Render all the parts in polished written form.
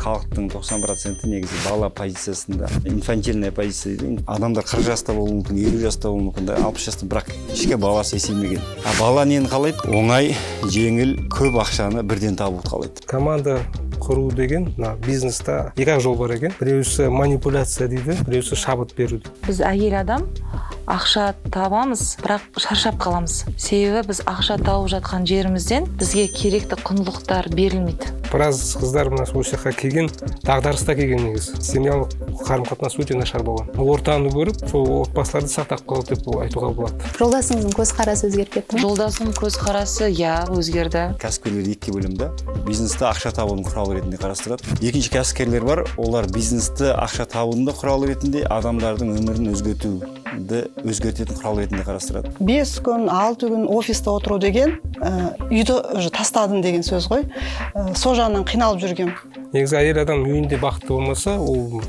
Халықтың 90% негізі бала позициясында, инфантильная позиция дейді. Адамдар 40 жаста болуы мүмкін, 50 жаста болуы мүмкін, да, 60 жаста, бірақ ішкі баласы есеймеген. А бала нені қалайды? Оңай, жеңіл, көп ақшаны бірден табуды қалайды. Команда құру деген мына бизнеста екі ақ жол бар екен. Біреусі манипуляция дейді, біреусі шабыт беру дейді. Біз әйел адам ақша табамыз, бірақ шаршап қаламыз. Себебі біз ақша тауып жатқан жерімізден бізге керекті құндылықтар берілмейді. Біраз қыздар мына осы жаққа келген, дағдарыста келген негізі. Семьялық қарым қатынас өте нашар болған. Ортаны көріп, сол отбасыларды сақтап қалды деп айтуға болады. Жолдасыңыздың көзқарасы өзгеріп кетті ме? Жолдасым көзқарасы, иә, өзгерді. Кәсіпкерлерді екіге бөлемін да. Бизнесті ақша табудың құралы ретінде қарастырады. Екінші кәсіпкерлер бар, олар бизнесті ақша табудың да құралы ретінде, адамдардың өмірін өзгертуді өзгертетін құрал ретінде қарастырады. 5 күн, 6 күн офиста отыру деген үйді уже тастадым деген сөз ғой. Сол жағынан қиналып жүргем. Негізі әйел адам үйінде бақытты болмаса, ол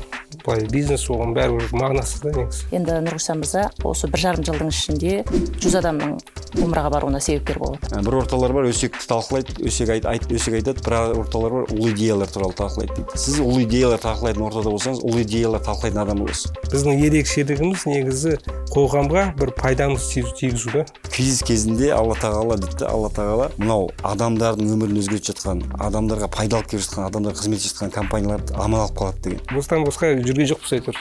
былай бизнес оған бәрібір мағынасыз да негізі. Енді Нұрғиса мырза осы 1,5 жылдың ішінде 100 адамның умраға баруына себепкер болып отыр. Бір орталар бар, өсекті талқылайды, өсек айт, айт, өсек айтады. Бір орталар бар, ұлы идеялар туралы талқылайды дейді. Сіз ұлы идеялар талқылайтын ортада болсаңыз, ұлы идеялар талқылайтын адам боласыз. Біздің ерекшелігіміз негізі қоғамға бір пайдамыз тигізу да. Кризис кезінде Алла тағала дейді да, Алла тағала мынау адамдардың өмірін өзгертіп жатқан, адамдарға пайда алып келіп жатқан, адамдарға қызмет етіп жатқан компанияларды аман алып қалады деген. Бостан босқа жүрген жоқпыз әйтеуір.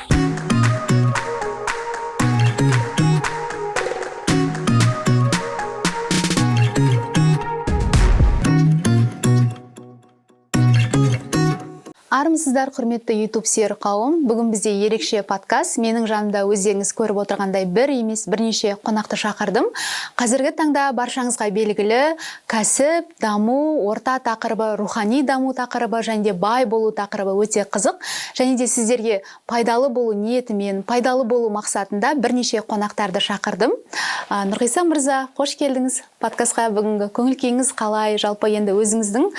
Армысыздар, құрметті YouTube сүйер қауым. Бүгін бізде ерекше подкаст. Менің жанымда өздеріңіз көріп отырғандай бір емес, бірнеше қонақты шақырдым. Қазіргі таңда баршаңызға белгілі кәсіп, даму, орта тақырыбы, рухани даму тақырыбы және де бай болу тақырыбы өте қызық. Және де сіздерге пайдалы болу ниетімен, пайдалы болу мақсатында бірнеше қонақтарды шақырдым. Нұрғиса мырза, қош келдіңіз подкастқа. Бүгінгі көңіл күйіңіз қалай? Жалпы енді өзіңіздің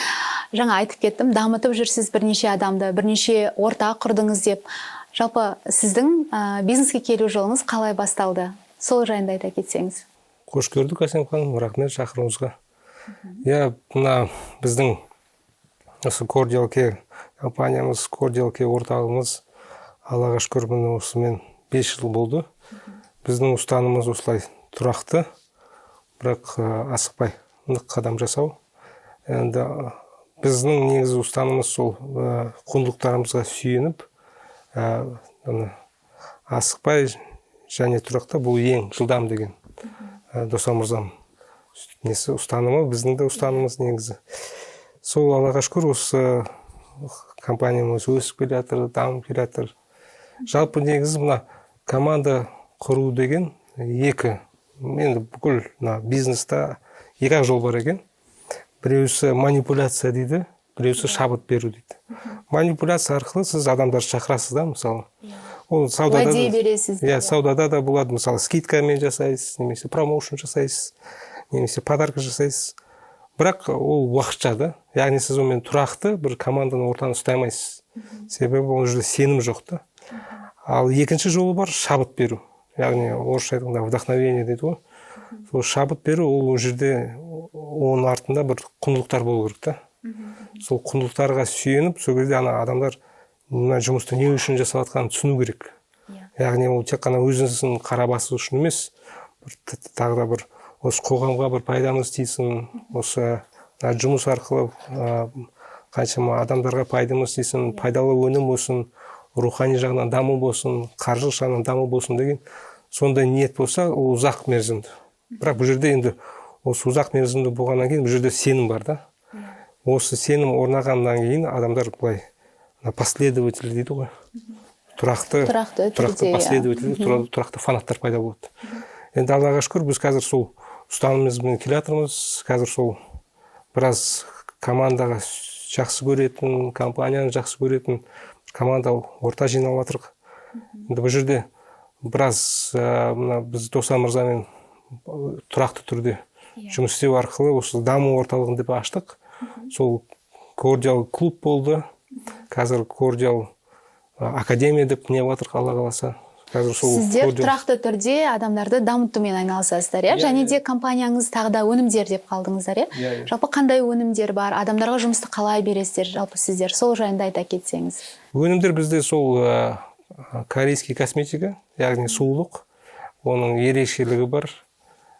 жаңа айтып кеттім, дамытып жүрсіз бірнеше адамды, бірнеше орта құрдыңыз деп. Жалпы сіздің бизнеске келу жолыңыз қалай басталды? Сол жайында айта кетсеңіз. Қош көрдік, Әсем ханым, рахмет шақыруыңызға. Иә, мына біздің осы Cordial Care компаниямыз, Cordial Care орталығымыз, Аллаға шүкір, міне осымен 5 жыл болды. Біздің ұстанымымыз осылай тұрақты, бірақ асықпай нық қадам жасау. Енді біздің негізгі ұстанымымыз сол, құндылықтарымызға сүйеніп, асықпай және тұрақты, бұл ең жылдам деген. Досан мырзам несі ұстанымы, біздің де ұстанымымыз негізі. Сол Аллаға шүкір, осы компаниямыз өсіп келе жатыр, дамып келе жатыр. Жалпы негізі мына команда құру деген екі, енді бүкіл мына бизнеста екі ақ жол бар екен. Біреусі манипуляция дейді, біреусі шабыт беру дейді. Манипуляция арқылы сіз адамдарды шақырасыз да, мысалы. Ол саудада Уәде да бересіз. Иә, саудада да болады, мысалы, скидкамен жасайсыз, немесе промоушн жасайсыз, немесе подарка жасайсыз. Бірақ ол уақытша да. Яғни сіз онымен тұрақты бір команданы, ортаны ұстай алмайсыз. Себебі ол жерде сенім жоқ та. Ал екінші жолы бар, шабыт беру. Яғни орысша айтқанда вдохновение дейді ғой. Сол шабыт беру, ол жерде оның артында бір құндылықтар болу керек та. Сол құндылықтарға сүйеніп, сол кезде ана адамдар мына жұмысты не үшін жасап жатқанын түсіну керек. Яғни ол тек қана өзінің қара басы үшін емес, бір тағы да бір осы қоғамға бір пайдамыз тисін, осы жұмыс арқылы қаншама адамдарға пайдамыз тисін, пайдалы өнім болсын, рухани жағынан даму болсын, қаржы жағынан даму болсын деген сондай ниет болса, ол ұзақ мерзімді. Бірақ бұл жерде енді осы ұзақ мерзімді болғаннан кейін бұл жерде сенім бар да. Осы сенім орнағаннан кейін адамдар былай последователь дейді ғой. Тұрақты, Тұрақты тұрақты түрде, иә. последователь, тұрақты фанаттар пайда болады. Енді Аллаға шүкір, біз қазір сол ұстанымымызбен келе жатырмыз. Қазір сол біраз командаға жақсы көретін, компанияны жақсы көретін команда орта жиналып жатырық. Енді бұл жерде біраз мына біз Досан мырзамен тұрақты түрде жұмыс істеу арқылы осы даму орталығын деп аштық. Сол Cordial клуб болды. Қазір Cordial академия деп не жатырық, Алла қаласа. Қазір сол Сіздер Кордиал- тұрақты түрде адамдарды дамытумен айналысасыздар, иә? Иә, Және иә. де компанияңыз тағы да өнімдер деп қалдыңыздар, иә? Иә. Жалпы қандай өнімдер бар, адамдарға жұмысты қалай бересіздер, жалпы сіздер сол жайында айта кетсеңіз. Өнімдер бізде сол корейский косметика, яғни сұлулық, оның ерекшелігі бар.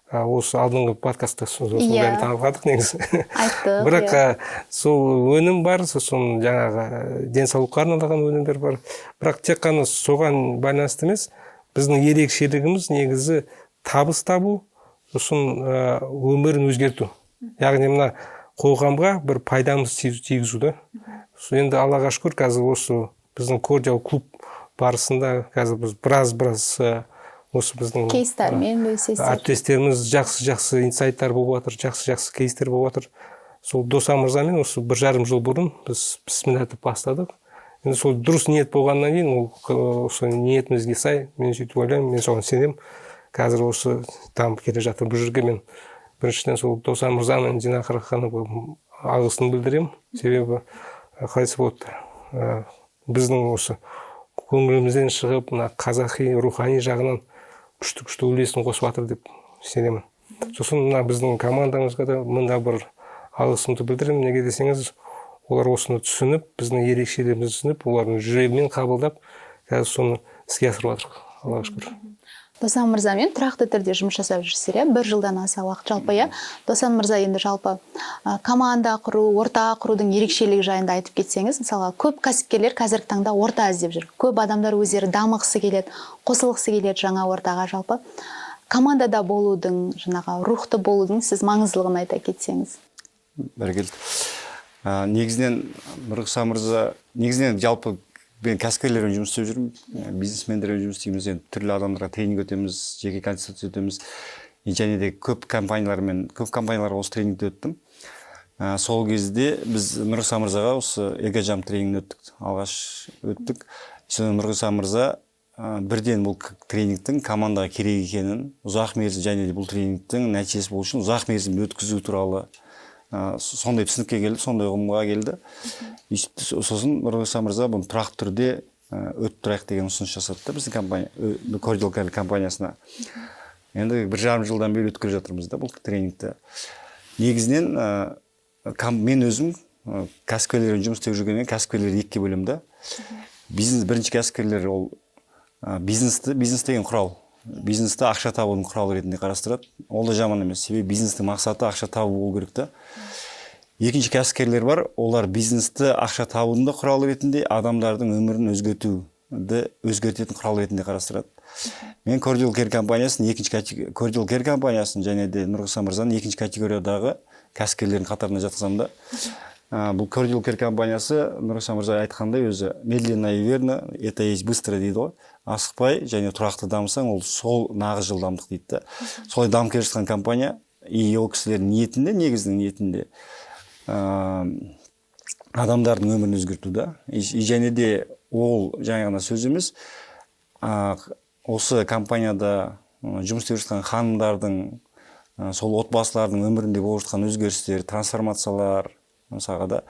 Осы алдыңғы подкастта соның бәрін талқыладық негізі. Айттық, Бірақ иә. сол өнім бар, сосын жаңағы денсаулыққа арналған өнімдер бар. Бірақ тек қана соған байланысты емес, біздің ерекшелігіміз негізі табыс табу, сосын өмірін өзгерту. Яғни мына қоғамға бір пайдамыз тигізу да. Сол енді Аллаға шүкір, қазір осы біздің Кордиал клуб барысында қазір біз біраз осы біздің Кейстармен бөлісесіздер. Әріптестеріміз жақсы-жақсы инсайттар болып жатыр, жақсы-жақсы кейстер болып жатыр. Сол Досан мырзамен осы 1,5 жыл бұрын біз бісміллә деп бастадық. Енді сол дұрыс ниет болғаннан кейін ол осы ниетімізге сай, мен сөйтіп ойлаймын, мен соған сенемін. Қазір осы дамып келе жатыр. Бұл жерге мен біріншіден сол Досан мырза мен Дина ханымға алғысын білдіремін. Себебі, қалай айтса болады, біздің осы көңілімізден шығып, мына қазақи рухани жағынан күшті-күшті үлесін қосып жатыр деп сенемін. Сосын мына біздің командамызға да мында бір алғысымды білдіремін. Неге десеңіз, олар осыны түсініп, біздің ерекшелігімізді түсініп, олардың жүрегімен қабылдап, қазір соны іске асырып жатыр, Аллаға шүкір. Досан мырзамен тұрақты түрде жұмыс жасап жүрсіздер, иә? Бір жылдан аса уақыт жалпы, иә? Досан мырза, енді жалпы, команда құру, орта құрудың ерекшелігі жайында айтып кетсеңіз, мысалға, көп кәсіпкерлер қазіргі таңда орта іздеп жүр. Көп адамдар өздері дамығысы келеді, қосылғысы келеді жаңа ортаға. Жалпы командада болудың, жаңағы рухты болудың сіз маңыздылығын айта кетсеңіз. Бәрекелді. Негізінен Нұрғиса мырза, негізінен жалпы мен кәсіпкерлермен жұмыс істеп жүрмін, бизнесмендермен жұмыс істейміз, енді түрлі адамдарға тренинг өтеміз, жеке консультация өтеміз. И және де көп компанияларға осы тренингті өттім. Сол кезде біз Нұрғиса мырзаға осы Эгожам тренингін өттік, алғаш өттік. Содан Нұрғиса мырза, бірден бұл тренингтің командаға керек екенін, ұзақ мерзім және де бұл тренингтің нәтижесі болу үшін ұзақ мерзімді өткізу туралы, сондай түсінікке келді, сондай ұғымға келді. И сосын Нұрғиса мырза бұны тұрақты түрде, өтіп тұрайық деген ұсыныс жасады да біздің компания, Кордиал Кэр компаниясына. Енді 1,5 жылдан бері өткізіп жатырмыз да бұл тренингті. Негізінен, мен өзім, кәсіпкерлермен жұмыс істеп жүргеннен кәсіпкерлерді екіге бөлемін да. Бизнес, бірінші кәсіпкерлер ол, бизнесті, бизнес деген құрал. Бизнесті ақша табудың құралы ретінде қарастырады. Ол да жаман емес. Себебі бизнестің мақсаты ақша табу болу керек та. Екінші кәсіпкерлер бар, олар бизнесті ақша табудың да құралы ретінде, адамдардың өмірін өзгертуді өзгертетін құрал ретінде қарастырады. Мен Кордиал Кэр компаниясын, екінші Кордиал Кэр компаниясын және де Нұрғиса мырзаның екінші категориядағы кәсіпкерлердің қатарына жатқызамын да. Бұл Кордиал Кэр компаниясы Нұрғиса мырза айтқандай өзі медленно и верно, это есть быстро дейді ғой. Асықпай және тұрақты дамысаң, ол сол нағыз жылдамдық дейді да. Солай дамып келе жатқан компания, и ол кісілердің ниетінде, негізінің ниетінде, адамдардың өмірін өзгерту да. И және де ол жаңа ғана сөз емес, осы компанияда жұмыс істеп жатқан ханымдардың, сол отбасылардың өмірінде болып жатқан өзгерістер, трансформациялар, мысалға да,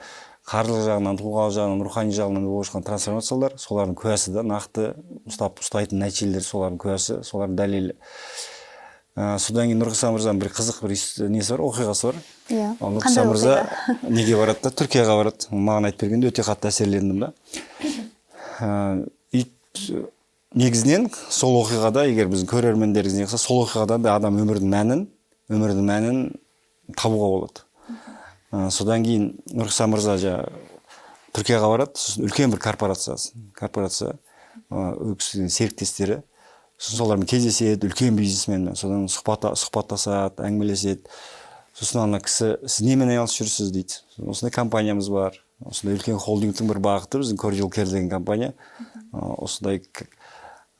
қаржылық жағынан, тұлғалық жағынан, рухани жағынан болып жатқан трансформациялар, солардың куәсі да, нақты ұстайтын нәтижелер солардың куәсі, солардың дәлелі. Содан кейін Нұрғиса мырзаның бір қызық бір несі бар, оқиғасы бар. Ал Нұрғиса Қандай мырза оқиға? неге барады да, Түркияға барады. Маған айтып бергенде өте қатты әсерлендім да. Негізінен сол оқиғада, егер біздің көрермендеріңіз не қылса, сол оқиғада да адам өмірдің мәнін табуға болады. Содан кейін Нұрғиса мырза жаңа Түркияға барады, сосын үлкен бір корпорация, ол кісінің серіктестері, сосын солармен кездеседі, үлкен бизнесменмен, содан сұхбаттасады, әңгімелеседі. Сосын ана кісі, сіз немен айналысып жүрсіз дейді. Осындай компаниямыз бар, осындай үлкен холдингтің бір бағыты біздің Кордиал Кэр деген компания. Осындай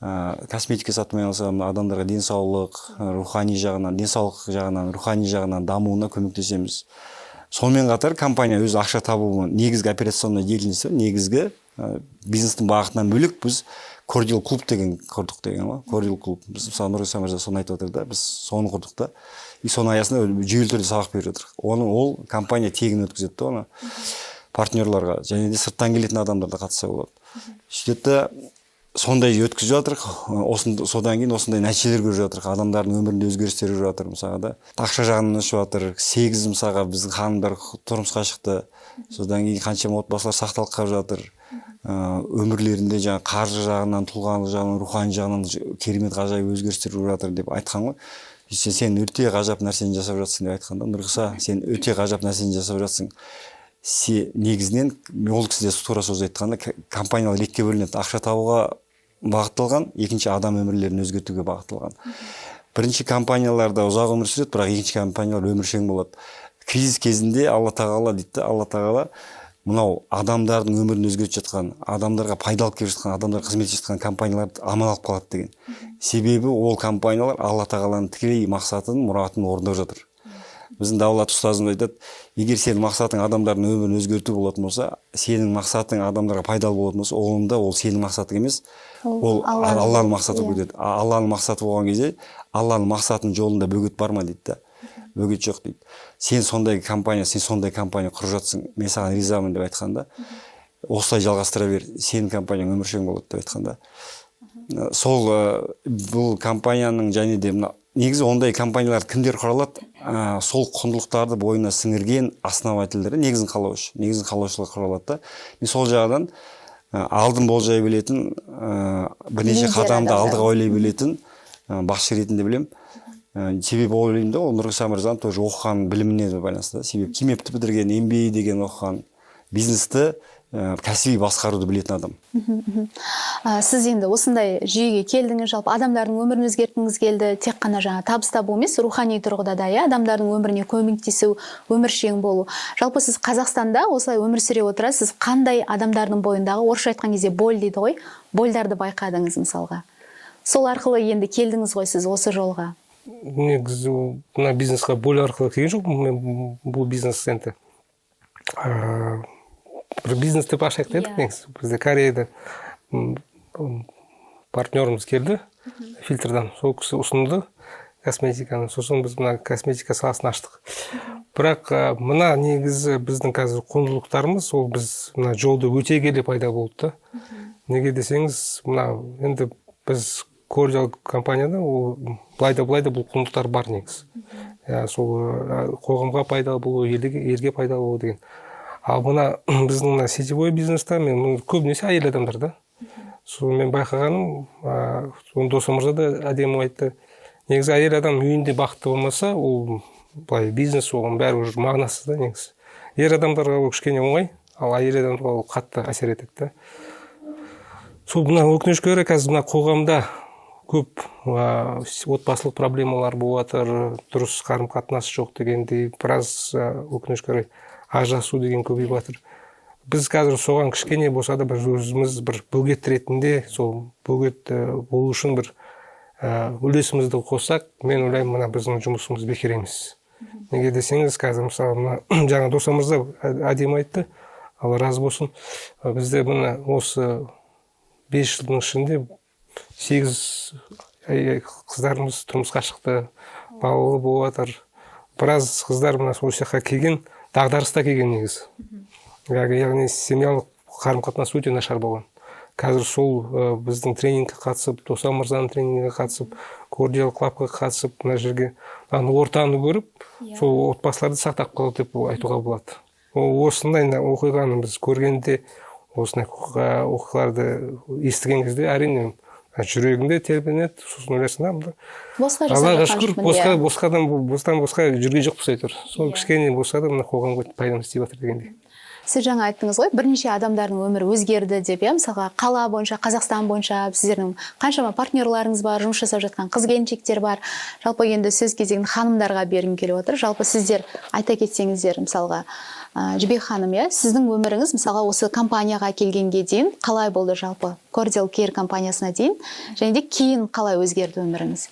косметика сатумен айналысамын, адамдарға денсаулық, рухани жағынан, денсаулық жағынан, рухани жағынан дамуына көмектесеміз. Сонымен қатар компания өзі ақша табу негізгі операционный деятельности, негізгі бизнестің бағытынан бөлек біз Кордиал клуб деген құрдық деген ғой. Кордиал клуб. Біз мысалы Нұрғиса мырза соны айтып отыр да, біз соны құрдық та. И соның аясында жүйелі түрде сабақ беріп жатырмық. Оны ол компания тегін өткізеді да оны партнерларға және де сырттан келетін адамдар да қатысса болады. Сөйтеді да, Сондай өткізіп жатырық. Содан кейін осындай нәтижелер көріп жатырық, адамдардың өмірінде өзгерістер көріп жатыр. Мысалға да, ақша жағынан өсіп жатыр. Сегіз, мысалға, біздің ханымдар тұрмысқа шықты, содан кейін қаншама отбасылар сақталып қалып жатыр. Өмірлерінде жаңағы қаржы жағынан, тұлғалық жағынан, рухани жағынан керемет, ғажайып өзгерістер болып жатыр деп айтқан ғой. Сен өте ғажап нәрсені жасап жатсың деп айтқан да. Нұрғиса, сен өте ғажап нәрсені жасап жатсың. Негізінен ол кісі де тура сөз айтқанда, компаниялар екіге бөлінеді: ақша табуға бағытталған, екінші адам өмірлерін өзгертуге бағытталған. Бірінші компанияларда ұзақ өмір сүреді, бірақ екінші компаниялар өміршең болады. Кризис кезінде Алла тағала дейді да, Алла тағала мынау адамдардың өмірін өзгертіп жатқан, адамдарға пайда алып келіп жатқан, адамдарға қызмет етіп жатқан компанияларды аман алып қалады деген. Себебі ол компаниялар Алла тағаланың тікелей мақсатын, мұратын орындап жатыр. Біздің Давлат ұстазымыз айтады: егер сенің мақсатың адамдардың өмірін өзгерту болатын болса, сенің мақсатың адамдарға пайдалы болатын болса, онда ол сенің мақсатың емес, ол Алланың мақсаты болып кетеді. Алланың мақсаты болған кезде, Алланың мақсатының жолында бөгет бар ма дейді да, бөгет жоқ дейді. Сен сондай компания, сен сондай компания құрып жатсың, мен саған ризамын деп айтқан да. Осылай жалғастыра бер, сенің компанияң өміршең болады деп айтқан да. Сол бұл компанияның және де мына негізі ондай компанияларды кімдер құра алады? Сол құндылықтарды бойына сіңірген основательдер, негізін қалаушы, негізін қалаушылар құра алады да. Мен сол жағынан алдын болжай білетін, бірнеше Лидер қадамды адамдар. алдыға ойлай білетін басшы ретінде білемін. Себебі ойлаймын да, ол Нұрғиса мырзаның тоже оқыған біліміне де байланысты да. Себебі КИМЭПті бітірген, MBA деген оқыған, бизнесті, кәсіби басқаруды білетін адам. Сіз енді осындай жүйеге келдіңіз, жалпы адамдардың өмірін өзгерткіңіз келді, тек қана жаңа табыс табу емес, рухани тұрғыда да, иә, адамдардың өміріне көмектесу, өміршең болу. Жалпы сіз Қазақстанда осылай өмір сүре отыра, сіз қандай адамдардың бойындағы, орысша айтқан кезде боль дейді ғой, больдарды байқадыңыз мысалға? Сол арқылы енді келдіңіз ғой сіз осы жолға. Негізі ол мына бизнесқа боль арқылы келген жоқпын мен. Бұл бизнес енді бір бизнес деп ашайық дедік. Негізі бізде Кореяда партнеріміз келді фильтрдан, сол кісі ұсынды косметиканы, сосын біз мына косметика саласын аштық. Бірақ мына негізі біздің қазір құндылықтарымыз, ол біз мына жолды өте келе пайда болды да. Неге десеңіз, мына енді біз Кордиал компанияда ол былай да, былай да бұл құндылықтар бар негізі, иә, сол қоғамға пайдалы болу, елге пайдалы болу деген. Ал мына біздің мына сетевой бизнеста мен көбінесе әйел адамдар да. Сол мен байқағаным, оны Доса мырза да әдемі айтты, негізі әйел адам үйінде бақытты болмаса, ол былай бизнес, оған бәрі уже мағынасыз да. Негізі ер адамдарға ол кішкене оңай, ал әйел адамдарға ол қатты әсер етеді да. Сол мына өкінішке орай қазір мына қоғамда көп отбасылық проблемалар болып жатыр, дұрыс қарым қатынас жоқ дегендей, біраз, өкінішке орай, ажырасу деген көбейіп жатыр. Біз қазір соған кішкене болса да бір өзіміз бір бөгет ретінде, сол бөгет болу үшін бір үлесімізді қоссақ, мен ойлаймын, мына біздің жұмысымыз бекер емес. Неге десеңіз, қазір мысалы мына жаңа Доса мырза әдемі айтты, Алла разы болсын. Бізде мына осы 5 жылдың ішінде сегіз қыздарымыз тұрмысқа шықты, балалы болып жатыр. Біраз қыздар мына осы жаққа келген, дағдарыста келген негізі, яғни семьялық қарым қатынас өте нашар болған. Қазір сол біздің тренингке қатысып, Доса мырзаның тренингіне қатысып, Кордиал Клабқа қатысып, мына жерге ана ортаны көріп, сол отбасыларды сақтап қалды деп айтуға болады. Ол осындай оқиғаны біз көргенде, осындай оқиғаларды естіген кезде, әрине, жүрегің де тербеледі. Сосын ойлайсың да, мында Босқа жасап Аллаға жатқан шүкір, жоқпын, босқа иә. босқадан бостан босқа жүрген жоқпыз әйтеуір. Сол кішкене болса да мына қоғамға пайдамыз тиіп жатыр дегендей. Сіз жаңа айттыңыз ғой, бірнеше адамдардың өмірі өзгерді деп, иә. Мысалға, қала бойынша, Қазақстан бойынша сіздердің қаншама партнерларыңыз бар, жұмыс жасап жатқан қыз келіншектер бар. Жалпы енді сөз кезегін ханымдарға бергім келіп отыр. Жалпы сіздер айта кетсеңіздер, мысалға, Жібек ханым, иә, сіздің өміріңіз мысалға осы компанияға келгенге дейін қалай болды, жалпы Кордиал Кейр компаниясына дейін және де кейін қалай өзгерді өміріңіз?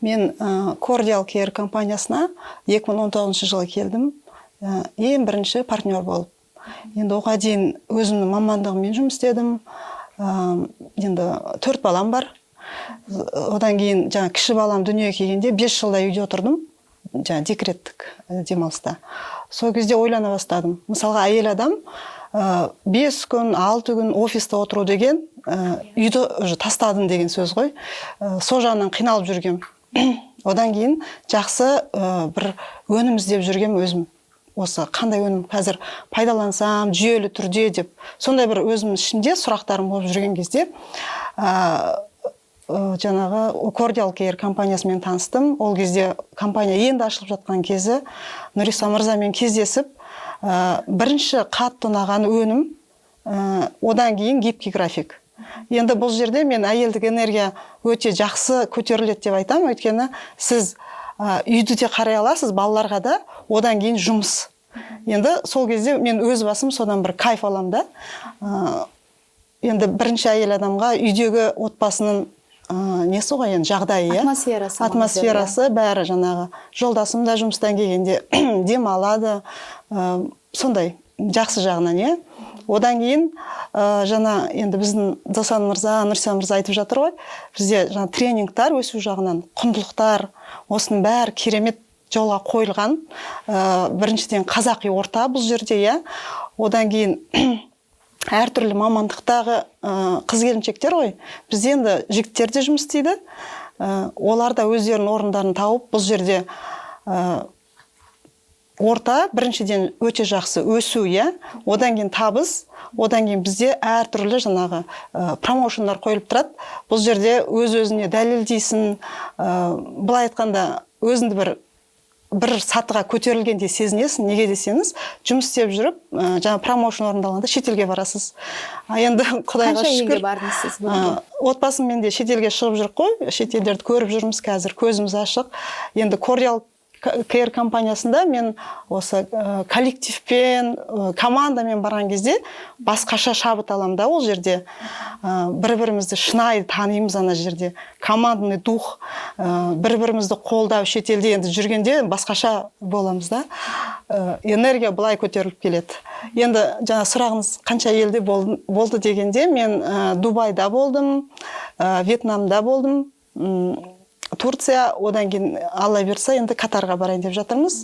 Мен Кордиал Кейр компаниясына 2019 жылы келдім. Ең бірінші партнер болып. Енді оған дейін өзімнің мамандығыммен жұмыс істедім. Енді төрт балам бар. Одан кейін жаңа кіші балам дүниеге келгенде 5 жылдай үйде отырдым. Жаңа декреттік демалыста. Сол кезде ойлана бастадым. Мысалға, әйел адам 5 күн, 6 күн офиста отыру деген үйді уже тастадым деген сөз ғой. Сол жағынан қиналып жүргем. Одан кейін жақсы бір өнім іздеп жүргем өзім, осы қандай өнім қазір пайдалансам жүйелі түрде деп. Сондай бір өзімнің ішімде сұрақтарым болып жүрген кезде жаңағы Кордиал Кейр компаниясымен таныстым. Ол кезде компания енді ашылып жатқан кезі. Нұриса мырзамен кездесіп, бірінші қатты ұнаған өнім, одан кейін гибкий график. Енді бұл жерде мен әйелдік энергия өте жақсы көтеріледі деп айтамын, өйткені сіз үйді де қарай аласыз, балаларға да, одан кейін жұмыс. Енді сол кезде мен өз басым содан бір кайф аламын да. Енді бірінші әйел адамға үйдегі отбасының несі ғой енді, жағдайы, иә. Атмосферасы маңызды. Атмосферасы бәрі, жаңағы жолдасым да жұмыстан келгенде демалады, сондай жақсы жағынан, иә. Одан кейін жаңа енді біздің Досан мырза, Нұрсия мырза айтып жатыр ғой, бізде жаңа тренингтар, өсу жағынан құндылықтар, осының бәрі керемет жолға қойылған. Біріншіден, қазақи орта бұл жерде, иә. Одан кейін әртүрлі мамандықтағы қыз келіншектер ғой бізде, енді жігіттер де жұмыс істейді. Олар да өздерінің орындарын тауып, бұл жерде орта біріншіден өте жақсы, өсу, иә, одан кейін табыс, одан кейін бізде әртүрлі жаңағы промоушндар қойылып тұрады. Бұл жерде өз өзіне дәлелдейсің, былай айтқанда, өзіңді бір сатыға көтерілгендей сезінесің. Неге десеңіз, жұмыс істеп жүріп, жаңа промоушн орындалғанда шетелге барасыз. А енді құдайға Қанша елге шүкір, бардыңыз сіз? Отбасыммен де шетелге шығып жүрік қой, шетелдерді көріп жүрміз, қазір көзіміз ашық. Енді Кордиал Кэр компаниясында мен осы коллективпен, командамен барған кезде басқаша шабыт аламын да. Ол жерде бір бірімізді шынайы танимыз, ана жерде командный дух, бір бірімізді қолдау. Шетелде енді жүргенде басқаша боламыз да. Энергия былай көтеріліп келеді. Енді жаңа сұрағыңыз қанша елде болды дегенде, мен Дубайда болдым, Вьетнамда болдым, Турция, одан кейін, Алла бұйырса, енді Катарға барайын деп жатырмыз.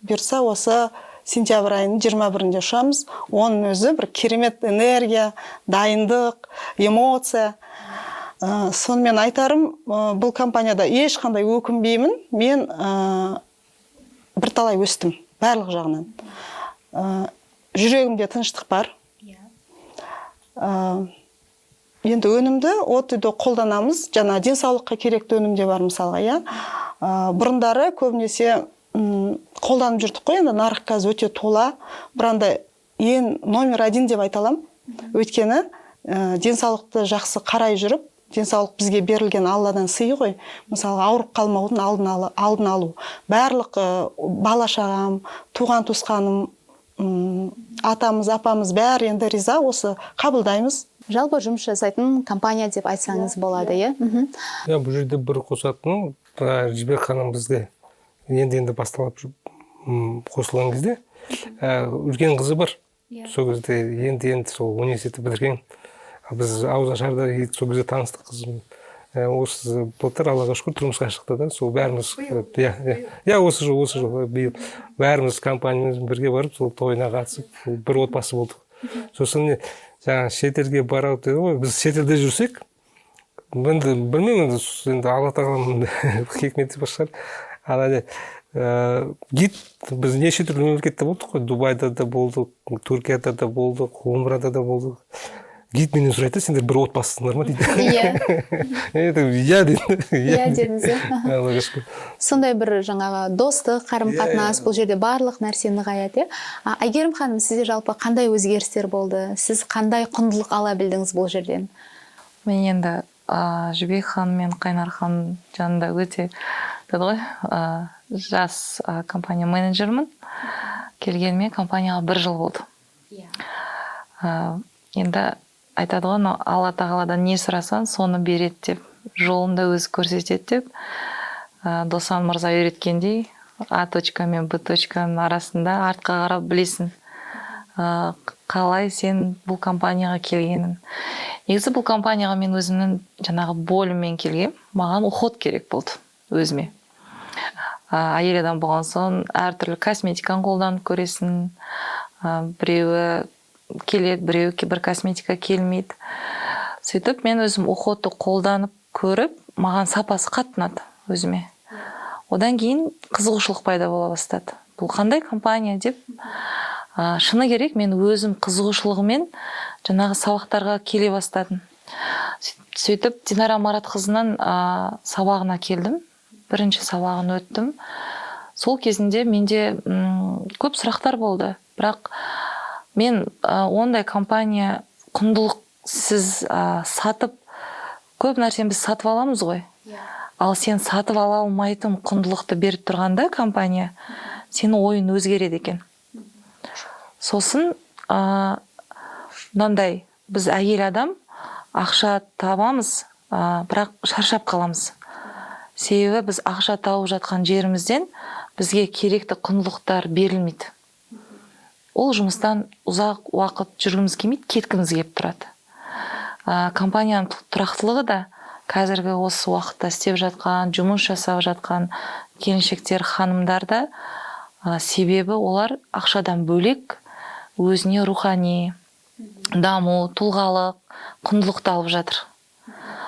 Бұйырса, осы сентябрь айының 21-інде ұшамыз. Оның өзі бір керемет энергия, дайындық, эмоция. Сонымен айтарым, бұл компанияда ешқандай өкінбеймін. Мен бірталай өстім барлық жағынан. Жүрегімде тыныштық бар. Енді өнімді от үйде қолданамыз, жаңа денсаулыққа керекті өнім де бар мысалға, иә. Бұрындары көбінесе қолданып жүрдік қой, енді нарық қазір өте тола. Бір андай ең номер один деп айта аламын, өйткені денсаулықты жақсы қарай жүріп, денсаулық бізге берілген Алладан сый ғой. Мысалға, ауырып қалмаудың алдын алу. Барлық бала шағам, туған туысқаным, атамыз, апамыз, бәрі енді риза, осы қабылдаймыз. Жалпы жұмыс жасайтын компания деп айтсаңыз болады, иә. Иә, бұл жерде бір қосатыным, Жібек ханым бізге енді енді басталып қосылған кезде, үлкен қызы бар. Сол кезде енді енді сол университетті бітірген. А біз ауызашарда сол кезде таныстық қызыммен. Осы былтыр, Аллаға шүкір, тұрмысқа шықты да. Сол бәріміз, иә, осы жыл, биыл бәріміз компаниямызбен бірге барып, сол тойына қатысып, бір отбасы болдық. Сосын не, жаңа шетелге барады деді ғой, біз шетелде жүрсек, енді білмеймін, енді Алла тағаланың хикметі бар шығар. Ана не, гид, біз неше түрлі мемлекетте болдық қой, Дубайда да болдық, Түркияда да болдық, Умрада да болдық. Гид менен сұрайды да: «Сендер бір отбасысыңдар ма?» — дейді. Иә, дедім. Иә дедіңіз, иә. Аллаға шүкір. Сондай бір жаңағы достық қарым қатынас, бұл жерде барлық нәрсе нығаяды, иә. Әйгерім ханым, сізде жалпы қандай өзгерістер болды? Сіз қандай құндылық ала білдіңіз бұл жерден? Мен енді Жібек ханым мен Қайнар ханым жанында өте деді ғой, жас компания менеджермін. Келгеніме компанияға бір жыл болды. Енді айтады ғой, анау Алла тағаладан не сұрасаң, соны береді деп, жолын да өзі көрсетеді деп. Досан мырза үйреткендей, А точка мен Б точканың арасында артқа қарап білесің, қалай сен бұл компанияға келгенін. Негізі бұл компанияға мен өзімнің жаңағы боліммен келгем, маған уход керек болды өзіме. Әйел адам болған соң әртүрлі косметиканы қолданып көресің. Біреуі Келеді біреу, бір косметика келмейді. Сөйтіп мен өзім уходты қолданып көріп, маған сапасы қатты ұнады өзіме. Одан кейін қызығушылық пайда бола бастады, бұл қандай компания деп. Шыны керек, мен өзім қызығушылығымен жаңағы сабақтарға келе бастадым. Сөйтіп Динара Маратқызының сабағына келдім, бірінші сабағын өттім. Сол кезінде менде көп сұрақтар болды, бірақ мен ондай компания құндылықсыз сатып, көп нәрсені біз сатып аламыз ғой, ал сен сатып ала алмайтын құндылықты беріп тұрғанда компания, сенің ойың өзгереді екен. Сосын мынандай, біз әйел адам ақша табамыз, бірақ шаршап қаламыз, себебі біз ақша тауып жатқан жерімізден бізге керекті құндылықтар берілмейді. Ол жұмыстан ұзақ уақыт жүргіміз келмейді, кеткіміз келіп тұрады. Компанияның тұрақтылығы да қазіргі осы уақытта істеп жатқан, жұмыс жасап жатқан келіншектер, ханымдар да, себебі олар ақшадан бөлек өзіне рухани даму, тұлғалық құндылықты алып жатыр.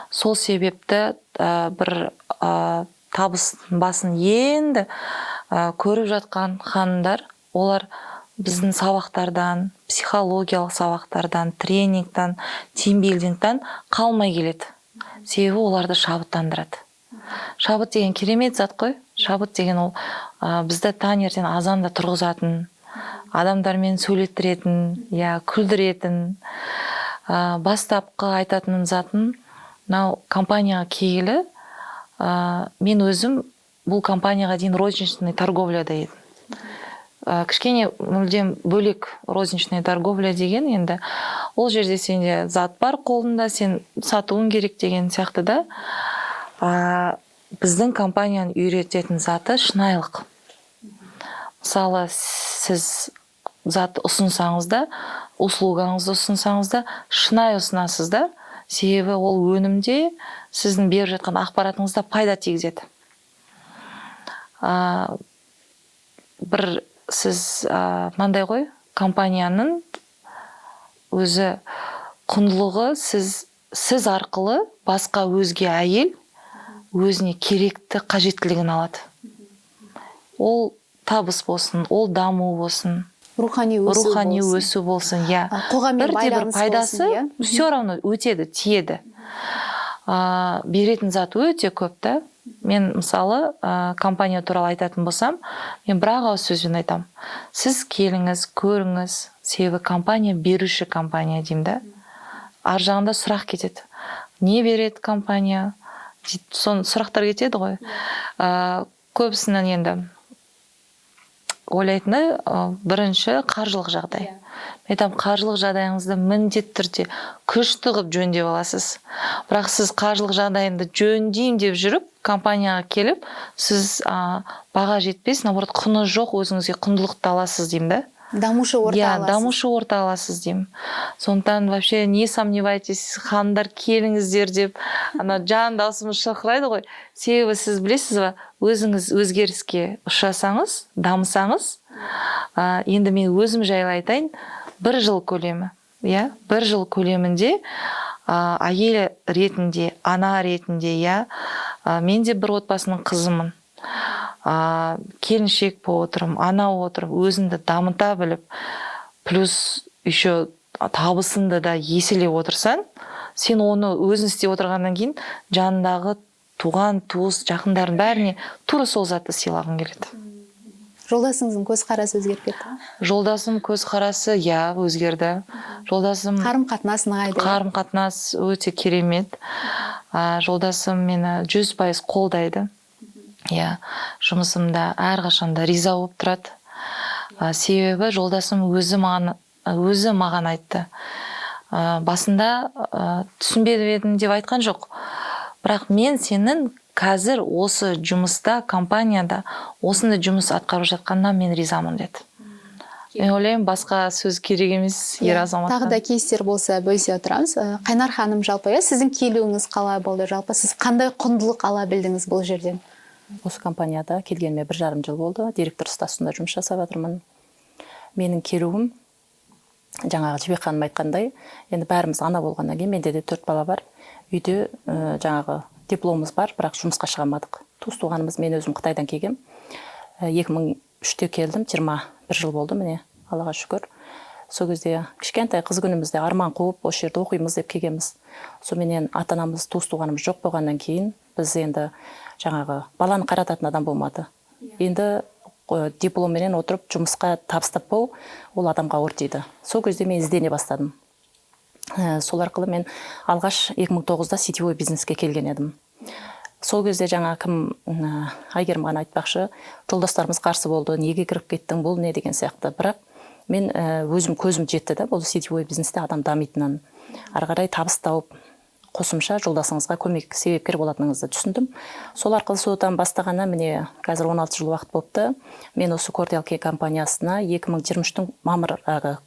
Сол себепті бір табыс басын енді көріп жатқан ханымдар, олар біздің сабақтардан, психологиялық сабақтардан, тренингтан, тимбилдингтан қалмай келеді, себебі оларды шабыттандырады. Шабыт деген керемет зат қой. Шабыт деген ол бізді таңертең азанда тұрғызатын, адамдармен сөйлеттіретін, иә, күлдіретін. Бастапқы айтатыным затым, мынау компанияға келгелі, мен өзім бұл компанияға дейін розничный торговляда едім. Кішкене мүлдем бөлек розничный торговля деген. Енді ол жерде сенде зат бар қолыңда, сен сатуың керек деген сияқты да. Біздің компанияның үйрететін заты шынайылық. Мысалы, сіз зат ұсынсаңыз да, услугаңызды ұсынсаңыз да, шынайы ұсынасыз да, себебі ол өнімде, сіздің беріп жатқан ақпаратыңызда пайда тигізеді. Бір сіз мынандай ғой, компанияның өзі құндылығы, сіз арқылы басқа өзге әйел өзіне керекті қажеттілігін алады. Ол табыс болсын, ол даму болсын, рухани өсу рухани болсын. Өсу болсын, иә. Қоғаммен Бірде бір байланыс пайдасы болсын, иә. все равно өтеді, тиеді. Беретін зат өте көп та. Мен мысалы, компания туралы айтатын болсам, мен бір ақ ауыз сөзбен айтамын: сіз келіңіз, көріңіз, себебі компания беруші компания деймін да. Ар жағында сұрақ кетеді: не береді компания дейді. Сон сұрақтар кетеді ғой. Көбісінің енді ойлайтыны бірінші қаржылық жағдай. Мен айтамын, қаржылық жағдайыңызды міндетті түрде күшті қылып жөндеп аласыз, бірақ сіз қаржылық жағдайымды жөндеймін деп жүріп компанияға келіп, сіз баға жетпес, наоборот, құны жоқ өзіңізге құндылықты аласыз деймін да. Дамушы орта Иә, аласыз. Дамушы орта аласыз деймін. Сондықтан вообще не сомневайтесь, ханымдар, келіңіздер деп ана жан даусымыз шырқырайды ғой. Себебі сіз білесіз ба, өзіңіз өзгеріске ұшырасаңыз, дамысаңыз, енді мен өзім жайлы айтайын, бір жыл көлемі, иә, бір жыл көлемінде әйел ретінде, ана ретінде, иә, мен де бір отбасының қызымын, келіншек болып отырмын, ана болып отырмын, өзіңді дамыта біліп, плюс еще табысыңды да еселеп отырсаң, сен оны өзің істеп отырғаннан кейін жанындағы туған туыс жақындардың бәріне тура сол затты сыйлағың келеді. Жолдасыңыздың көзқарасы өзгеріп кетті ме? Жолдасым көзқарасы, иә, өзгерді. Жолдасым Қарым қатынас нығайды, иә? Қарым қатынас өте керемет. Жолдасым мені 100% қолдайды, иә, жұмысымда әрқашанда риза болып тұрады. Себебі жолдасым өзі маған айтты. Басында түсінбедім едім деп айтқан жоқ, бірақ мен сенің қазір осы жұмыста, компанияда осындай жұмыс атқарып жатқанына мен ризамын деді. Мен ойлаймын, басқа сөз керек емес ер Иә, азаматтан. Тағы да кейстер болса, бөлісе отырамыз. Қайнар ханым, жалпы, иә, сіздің келуіңіз қалай болды? Жалпы, сіз қандай құндылық ала білдіңіз бұл жерден? Осы компанияда келгеніме 1,5 жыл болды, директор статусында жұмыс жасап жатырмын. Менің келуім Жаңағы Жібек ханым айтқандай, енді бәріміз ана болғаннан кейін, менде де 4 бала бар. Үйде жаңағы дипломымыз бар, бірақ жұмысқа шыға алмадық. Туыс туғанымыз, мен өзім Қытайдан келгем. 2003-те келдім, 21 жыл болды міне, Аллаға шүкір. Сол кезде кішкентай қыз күнімізде арман қуып, осы жерде оқимыз деп келгенбіз. Соменен ата-анамыз, туыс туғанымыз жоқ болғаннан кейін біз енді жаңағы баланы қарататын адам болмады. Енді дипломменен отырып жұмысқа табыс таппау ол адамға ауыр тиді. Сол кезде мен іздене бастадым. Сол арқылы мен алғаш 2009-да сетевой бизнеске келген едім. Сол кезде жаңа кім, Әйгерім ғана айтпақшы, жолдастарымыз қарсы болды, неге кіріп кеттің, бұл не деген сияқты. Бірақ мен өзім көзім жетті да, бұл сетевой бизнесте адам дамитынын, ары қарай табыс тауып, қосымша жолдасыңызға көмек, себепкер болатыныңызды түсіндім. Сол арқылы содан бастағаннан міне қазір 16 жыл уақыт болыпты. Мен осы Кордиал Кей компаниясына 2023-тің мамыр,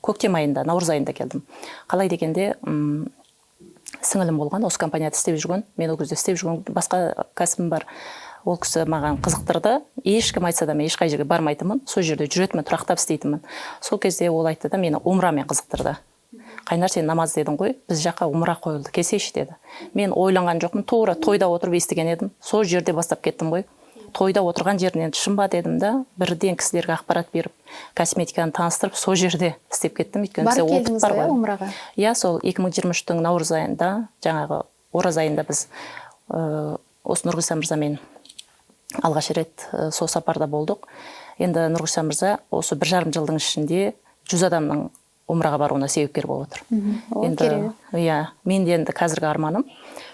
көктем айында, наурыз айында келдім. Қалай дегенде, сіңілім болған, осы компанияда істеп жүрген. Мен ол кезде істеп жүрген басқа кәсібім бар. Ол кісі маған қызықтырды. Ешкім айтса да мен ешқай жерге бармайтынмын. Сол жерде жүретінмін, тұрақтап істейтінмін. Сол кезде ол айтты да, мені умрамен қызықтырды. Қайнар, сен намаз дедің ғой, біз жаққа умра қойылды, келсейші деді. Мен ойланған жоқпын, тура тойда отырып естіген едім. Сол жерде бастап кеттім ғой. Тойда отырған жерінен шын ба дедім да, бірден кісілерге ақпарат беріп, косметиканы таныстырып, сол жерде істеп кеттім. Өйткені Барып бізде опыт келдіңіз бар ғой, ғой. умраға? Иә, сол 2023-тің наурыз айында, жаңағы ораза айында біз осы Нұрғиса мырзамен алғаш рет сол сапарда болдық. Енді Нұрғиса мырза осы 1,5 жылдың ішінде 100 адамның умраға баруына себепкер болып отыр. О, Енді, керемет. иә, мен де енді қазіргі арманым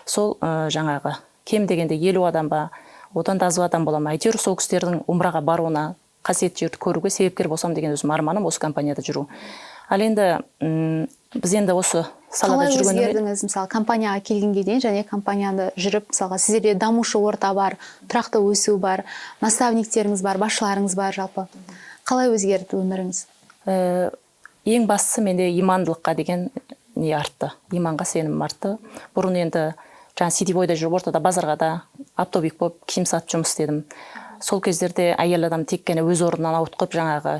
сол, жаңағы кем дегенде 50 адам ба, одан да аз адам бола ма, әйтеуір сол кісілердің умраға баруына, қасиетті жерді көруге себепкер болсам деген өзім арманым осы компанияда жүру. Ал енді біз енді осы салада Қалай жүргеннен өзгердіңіз, мысалы, компанияға келгенге дейін және компанияда жүріп, мысалға, сіздерде дамушы орта бар, тұрақты өсу бар, наставниктеріңіз бар, басшыларыңыз бар, жалпы қалай өзгерді өміріңіз? Ең бастысы менде имандылыққа деген не артты, иманға сенімім артты. Бұрын енді жаңа сетевойда жүріп, ортада базарға да оптовик болып киім сатып жұмыс істедім. Сол кездерде әйел адам тек қана өз орнынан ауытқып, жаңағы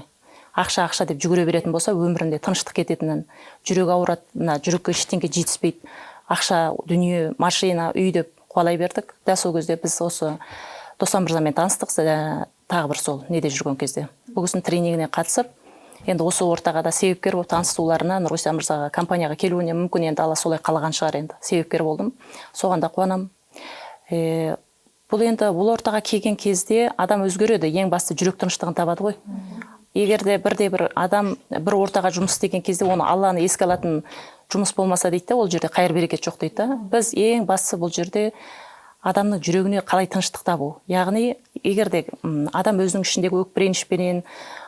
ақша, ақша деп жүгіре беретін болса, өмірінде тыныштық кететінін, жүрегі ауырады, мына жүрекке ештеңе жетіспейді, ақша, дүние, машина, үй деп қуалай бердік. Дәл сол кезде біз осы Досан мырзамен таныстық, тағы бір сол неде жүрген кезде. Бұл кісінің тренингіне қатысып, енді осы ортаға да себепкер болып таныстыруларына, Нұрғиса мырзаға компанияға келуіне мүмкін енді Алла солай қалаған шығар, енді себепкер болдым. Соған да қуанамын. Бұл енді бұл ортаға келген кезде адам өзгереді, ең басты жүрек тыныштығын табады ғой. Егер де бірде бір адам бір ортаға жұмыс істеген кезде оны Алланы еске алатын жұмыс болмаса дейді да, ол жерде қайыр берекет жоқ дейді да. Біз ең бастысы бұл жерде адамның жүрегіне қалай тыныштық табу. Яғни егер де адам өзінің ішіндегі өкпе ренішпенен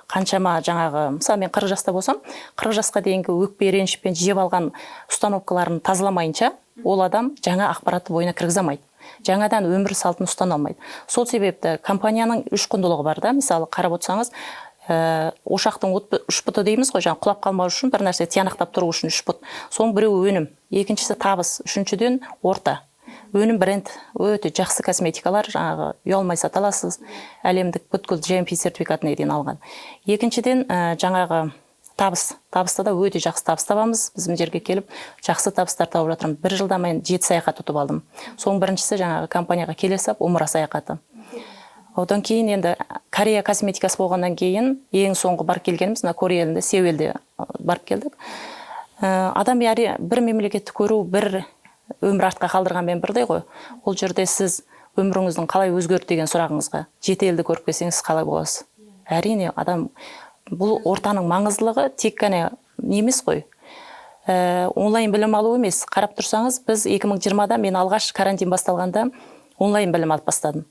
қаншама жаңағы, мысалы, мен 40 жаста болсам, 40 жасқа дейінгі өкпе ренішпен жеп алған установкаларын тазаламайынша, ол адам жаңа ақпаратты бойына кіргізе алмайды. Жаңадан өмір салтын ұстана алмайды. Сол себепті компанияның үш құндылығы бар да, мысалы, қарап отырсаңыз, ошақтың үш бұты дейміз ғой, жаңа құлап қалмау үшін бір нәрсе тиянақтап тұру үшін үш бұт. Соның біреуі өнім, екіншісі табыс, үшіншіден орта. Өнім бренд, өте жақсы косметикалар, жаңағы ұялмай сата аласыз, әлемдік бүткіл GMP сертификатына дейін алған. Екіншіден, жаңағы табыс, табыста да өте жақсы табыс табамыз. Біз мына жерге келіп жақсы табыстар тауып жатырмын. Бір жылда мен 7 саяхат ұтып алдым. Соның біріншісі жаңағы компанияға келе сап умра саяхаты. Одан кейін енді Корея косметикасы болғаннан кейін ең соңғы барып келгеніміз мына Корея елінде, Сеулде барып келдік. Адам яғни бір мемлекетті көру бір өмір артқа қалдырғанмен бірдей ғой. Ол жерде сіз өміріңіздің қалай өзгерді деген сұрағыңызға 7 елді көріп келсеңіз қалай боласыз? Әрине, адам бұл ортаның маңыздылығы тек қана не емес қой. Онлайн білім алу емес. Қарап тұрсаңыз, біз 2020-да мен алғаш карантин басталғанда онлайн білім алып бастадым.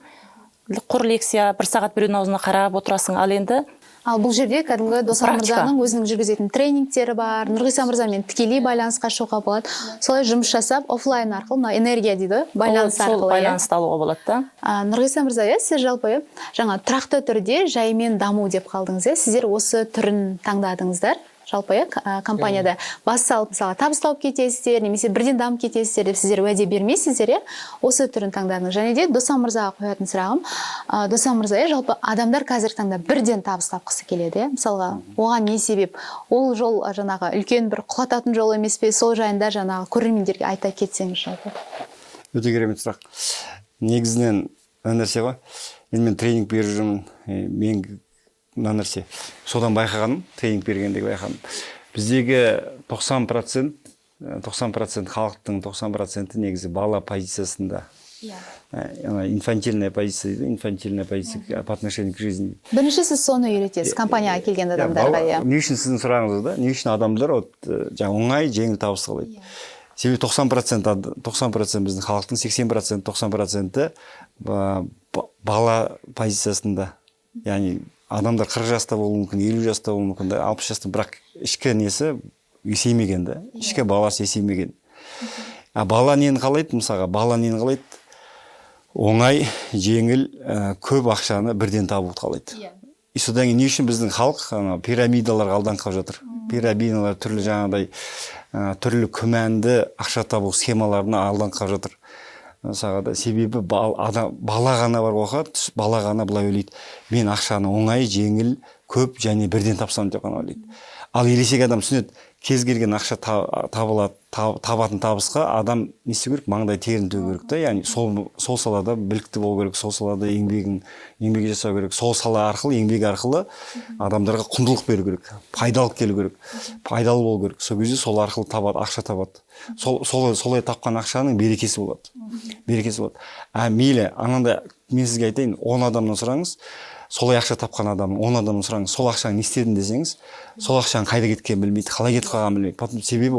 Құр лекция, бір сағат біреудің аузына қарап отырасың, ал енді Ал бұл жерде кәдімгі Досан Практика. мырзаның өзінің жүргізетін тренингтері бар, Нұрғиса мырзамен тікелей байланысқа шығуға болады. Солай жұмыс жасап, офлайн арқылы, мына энергия дейді ғой, байланыс Сол арқылы, иә. байланысты алуға болады да. Нұрғиса мырза, иә, сіз жалпы, иә, жаңа тұрақты түрде жаймен даму деп қалдыңыз, иә, сіздер осы түрін таңдадыңыздар. Жалпы, иә, компанияда бас салып, мысалы, табыс тауып кетесіздер немесе бірден дамып кетесіздер деп сіздер уәде бермейсіздер, иә? Осы түрін таңдадыңыз. Және де Досан мырзаға қоятын сұрағым, Досан мырза, иә, жалпы адамдар қазіргі таңда бірден табыс тапқысы келеді, иә, мысалға, оған не себеп? Ол жол жаңағы үлкен бір құлататын жол емес пе? Сол жайында жаңағы көрермендерге айта кетсеңіз жалпы. Өте керемет сұрақ. Негізінен мына нәрсе ғой, енді мен тренинг беріп жүрмін. Мен мына нәрсе, содан байқағаным, тренинг бергендегі байқағаным, біздегі 90% халықтың 90%-і негізі бала позициясында. Ана инфантильная позиция дейді, инфантильная позиция по отношению к жизни. Бірінші сіз соны үйретесіз компанияға келген адамдарға, иә? Не үшін, сіздің сұрағыңыз да, не үшін адамдар вот жаңағы оңай, жеңіл табыс қалайды? Себебі 90%, 90% біздің халықтың 80%, 90%-і бала позициясында. Яғни адамдар 40 жаста болуы мүмкін, 50 жаста болуы мүмкін да, 60 жаста, бірақ ішкі несі есеймеген да, ішкі баласы есеймеген. А бала нені қалайды? Мысалға, бала нені қалайды? Оңай, жеңіл, көп ақшаны бірден табуды қалайды. И содан кейін не үшін біздің халық ана пирамидаларға алданып қалып жатыр? Пирамидалар, түрлі жаңағыдай түрлі күмәнді ақша табу схемаларына алданып қалып жатыр мысалға да. Себебі адам, бала ғана бар ғой, бала ғана былай ойлайды: мен ақшаны оңай, жеңіл, көп және бірден тапсам деп қана ойлайды. Ал ересек адам түсінеді: кез келген ақша табылады, табатын табысқа адам не істеу керек? Маңдай терін төгу керек та. Яғни сол салада білікті болу керек, сол салада еңбек жасау керек, сол сала арқылы, еңбек арқылы адамдарға құндылық беру керек, пайдалы келу керек, пайдалы болу керек. Сол кезде сол арқылы табады, ақша табады. Солай тапқан ақшаның берекесі болады, берекесі болады. А мейлі анандай, мен сізге айтайын, 10 адамнан сұраңыз, солай ақша тапқан адам, 10 адамнан сұраңыз, сол ақшаны не істедің десеңіз, сол ақшаның қайда кеткенін білмейді, қалай кетіп қалғанын білмейді. Потом, себебі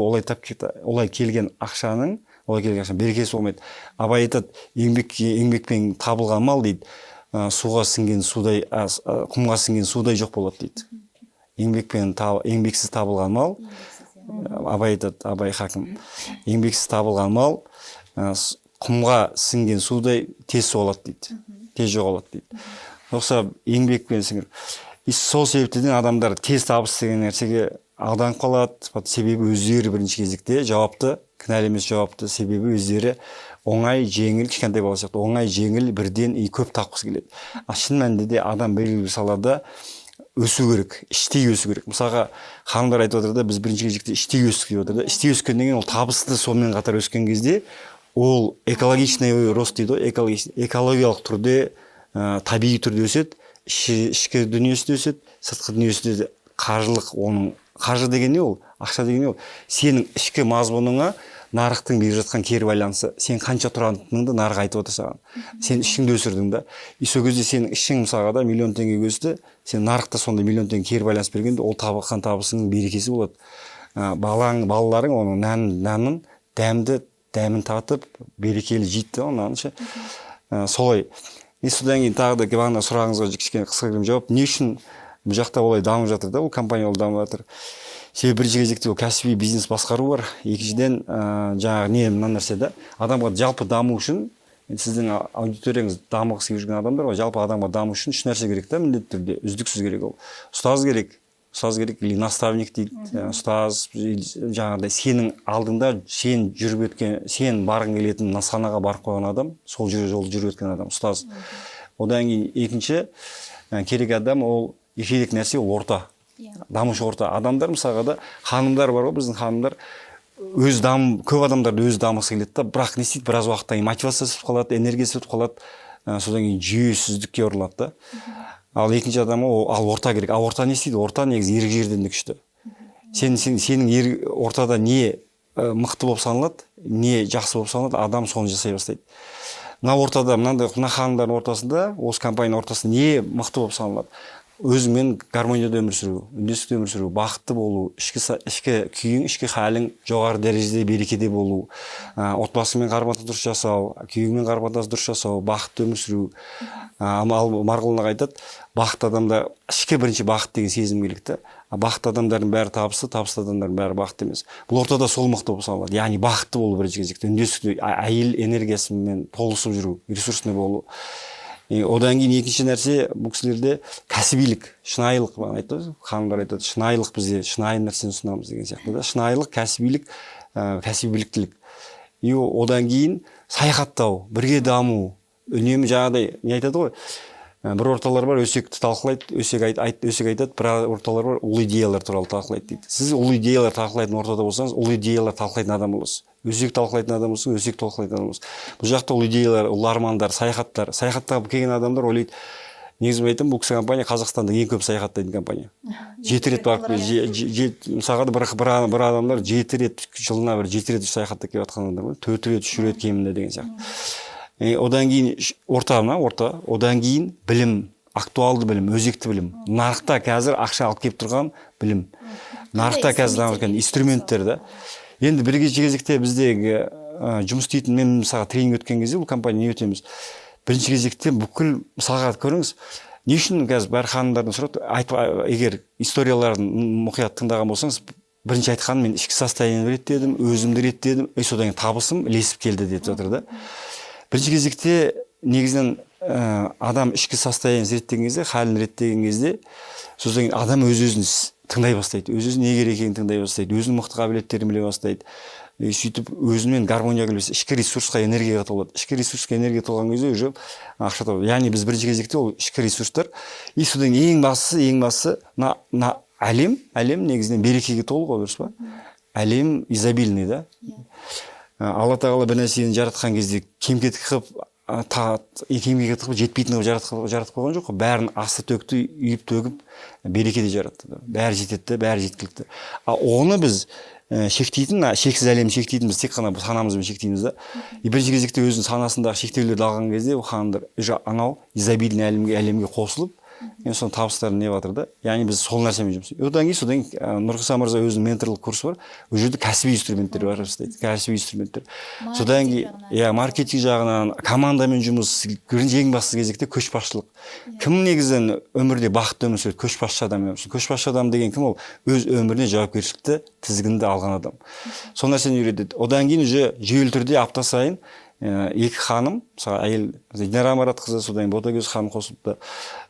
олай келген ақшаның, олай келген ақшаның берекесі болмайды. Абай айтады: еңбекпен табылған мал, дейді, суға сіңген судай, құмға сіңген судай жоқ болады, дейді. Еңбексіз табылған мал, Абай айтады, Абай хакім: еңбексіз табылған мал құмға сіңген судай тез солады, дейді, тез жоғалады, дейді. Жоқса еңбекпен сіңір. И сол себептен адамдар тез табыс деген нәрсеге алданып қалады. Себебі өздері бірінші кезекте жауапты, кінәлі емес, жауапты. Себебі өздері оңай, жеңіл, кішкентай бала сияқты оңай, жеңіл, бірден и көп тапқысы келеді. А шын мәнінде де адам белгілі бір салада өсу керек, іштей өсу керек. Мысалға, ханымдар айтып отыр да, біз бірінші кезекте іштей өстік деп отыр да. Іштей өскеннен кейін ол табысты сонымен қатар өскен кезде, ол экологичный рост дейді ғой, экологиялық түрде, табиғи түрде өседі. Ішкі дүниесі де өседі, сыртқы дүниесі де, қаржылық. Оның қаржы деген не ол, ақша деген не ол? Сенің ішкі мазмұныңа нарықтың беріп жатқан кері байланысы. Сен қанша тұратыныңды нарық айтып отыр саған. Сен ішіңді өсірдің да. И сол кезде сенің ішің, мысалға да, миллион теңгеге өсті, сен нарықта сондай миллион теңге кері байланыс бергенде, ол табқан табысыңның берекесі болады. Балаларың оның нанын дәмді, дәмін татып, берекелі жейді да оның нанын ше. Солай. И содан кейін тағы да бағана сұрағыңызға кішкене қысқа жауап: не үшін бұл жақта олай дамып жатыр да, ол компания ол дамып жатыр? Себебі бірінші кезекте ол кәсіби бизнес басқару бар, екіншіден, жаңағы не, мына нәрсе да. Адамға жалпы даму үшін, енді сіздің аудиторияңыз дамығысы келіп жүрген адамдар ғой, жалпы адамға даму үшін үш нәрсе керек та, міндетті түрде, үздіксіз керек. Ол ұстаз керек, ұстаз керек или наставник дейді. Ұстаз или жаңағыдай сенің алдыңда сен жүріп өткен, сен барғың келетін нысанаға барып қойған адам, сол жолды жүріп өткен адам — ұстаз. Одан кейін екінші керек адам, ол керек нәрсе, ол орта, дамушы орта. Адамдар, мысалға да, ханымдар бар ғой, біздің ханымдар өзі көп адамдар өзі дамығысы келеді да, бірақ не істейді? Біраз уақыттан кейін мотивациясы бітіп қалады, энергиясы бітіп қалады, содан кейін жүйесіздікке ұрынады да. Ал екінші адам ол, ал орта керек. Ал орта не істейді? Орта негізі ерік жерден де күшті. Сенің ортада не мықты болып саналады, не жақсы болып саналады, адам соны жасай бастайды. Мына ортада, мынандай, мына ханымдардың ортасында, осы компанияның ортасында не мықты болып саналады? Өзіңмен гармонияда өмір сүру, үндестікте өмір сүру, бақытты болу, ішкі күйің, ішкі халің жоғары дәрежеде, берекеде болу, отбасыңмен қарым қатынас дұрыс жасау, күйеуіңмен қарым қатынас дұрыс жасау, бақытты өмір сүру. Ал Марғұлан аға айтады: бақытты адамда ішкі бірінші бақыт деген сезім керек та. А бақытты адамдардың бәрі табысты, табысты адамдардың бәрі бақытты емес. Бұл ортада сол мықты болып саналады, яғни бақытты болу бірінші кезекте, үндестікте, әйел энергиясымен толысып жүру, ресурсный болу. Одан кейін екінші нәрсе, бұл кісілерде кәсібилік, шынайылық, бағана айтты ғой, ханымдар айтады, шынайылық, бізде шынайы нәрсені ұсынамыз деген сияқты да. Шынайылық, кәсібилік, кәсіби біліктілік. И одан кейін саяхаттау, бірге даму, үнемі жаңағыдай не айтады ғой, бір орталар бар, өсекті талқылайды, өсек өсек айтады, бір орталар бар, ұлы идеялар туралы талқылайды дейді. Сіз ұлы идеялар талқылайтын ортада болсаңыз, ұлы идеялар талқылайтын адам боласыз. Өсек талқылайтын адам болсаң, өсек талқылайтын адам боласыз. Бұл жақта ұлы идеялар, ұлы армандар, саяхаттар. Саяхаттап келген адамдар ойлайды, негізі мен айтамын, бұл кісі компания Қазақстанда ең көп саяхаттайтын компания. 7 рет барып, мысалға да бір адамдар 7 рет, жылына бір 7 рет саяхаттап келіп жатқан адамдар бар. 4 рет, 3 рет кемінде деген сияқты. Одан кейін орта, мына орта, одан кейін білім, актуалды білім, өзекті білім. Нарықта қазір ақша алып келіп тұрған білім. Нарықта қазір дамып жатқан инструменттер да. Енді бір кезекте біздегі жұмыс істейтін, мен мысалға тренинг өткен кезде бұл компания не өтеміз? Бірінші кезекте бүкіл, мысалға көріңіз, не үшін қазір бәрі ханымдардан сұрады, айтып, егер историяларын мұқият тыңдаған болсаңыз, бірінші айтқаным, мен ішкі состояниені реттедім, өзімді реттедім, и содан кейін табысым ілесіп келді деп жатыр да. Бірінші кезекте негізінен адам ішкі состояниесін реттеген кезде, халін реттеген кезде, содан кейін адам өз-өзін тыңдай бастайды, өз-өзін не керек екенін тыңдай бастайды, өзінің мықты қабілеттерін біле бастайды. И сөйтіп өзімен гармонияға келе, ішкі ресурсқа, энергияға толады. Ішкі ресурсқа, энергия толған кезде уже ақша табады. Яғни біз бірінші кезекте ол ішкі ресурстар. И содан кейін ең бастысы мына әлем негізінен берекеге толы ғой, дұрыс па? Әлем изобильный да. Алла тағала бір нәрсені жаратқан кезде кем-кетік қылып, кем-кетік қылып, жетпейтін қылып жаратып қойған жоқ қой. Бәрін асты төкті, үйіп төгіп, берекеде жаратты. Бәрі жетеді, бәрі жеткілікті. А оны біз шектейтін, шексіз әлем шектейтін, біз тек қана санамызбен шектейміз да. И бірінші кезекте өзінің санасындағы шектеулерді алған кезде ол ханымдар уже анау изобильный әлемге қосылып, енді соның табыстарын не жатыр да. Яғни біз сол нәрсемен жұмыс істейміз. Одан кейін, содан кейін Нұрғиса мырза өзінің менторлық курсы бар, ол жерде кәсіби инструменттер бар жасайды, кәсіби инструменттер. Содан кейін, иә, маркетинг жағынан, командамен жұмыс, бірінші ең басты кезекте көшбасшылық. Кім негізінен өмірде бақытты өмір сүреді? Көшбасшы адам өмір сүреді. Көшбасшы адам деген кім? Ол өз өміріне жауапкершілікті, тізгінді алған адам. Сол нәрсені үйретеді. Одан кейін уже жүйелі түрде апта сайын екі ханым, мысалы әйел Динара Маратқызы, содан кейін Ботагөз ханым қосылыпты.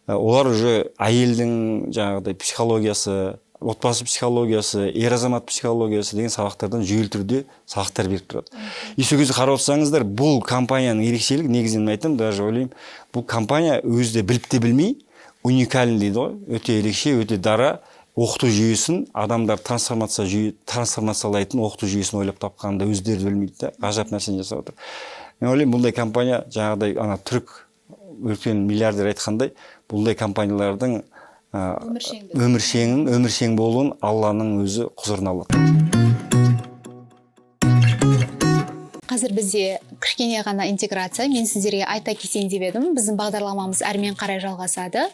Олар уже әйелдің жаңағыдай психологиясы, отбасы психологиясы, ер азамат психологиясы деген сабақтардан жүйелі түрде сабақтар беріп тұрады. И сол кезде қарап отырсаңыздар, бұл компанияның ерекшелігі, негізінен мен айтамын, даже ойлаймын, бұл компания өзі де біліп те білмей уникальный дейді ғой, өте ерекше, өте дара оқыту жүйесін, адамдар трансформациялайтын оқыту жүйесін ойлап тапқанын да өздері де білмейді да, ғажап нәрсені жасап отыр. Мен ойлаймын, бұндай компания жаңағыдай ана түрік үлкен миллиардер айтқандай, бұндай компаниялардың өміршең болуын Алланың өзі құзырына алады. Қазір бізде кішкене ғана интеграция. Мен сіздерге айта кетейін деп едім. Біздің бағдарламамыз әрмен қарай жалғасады.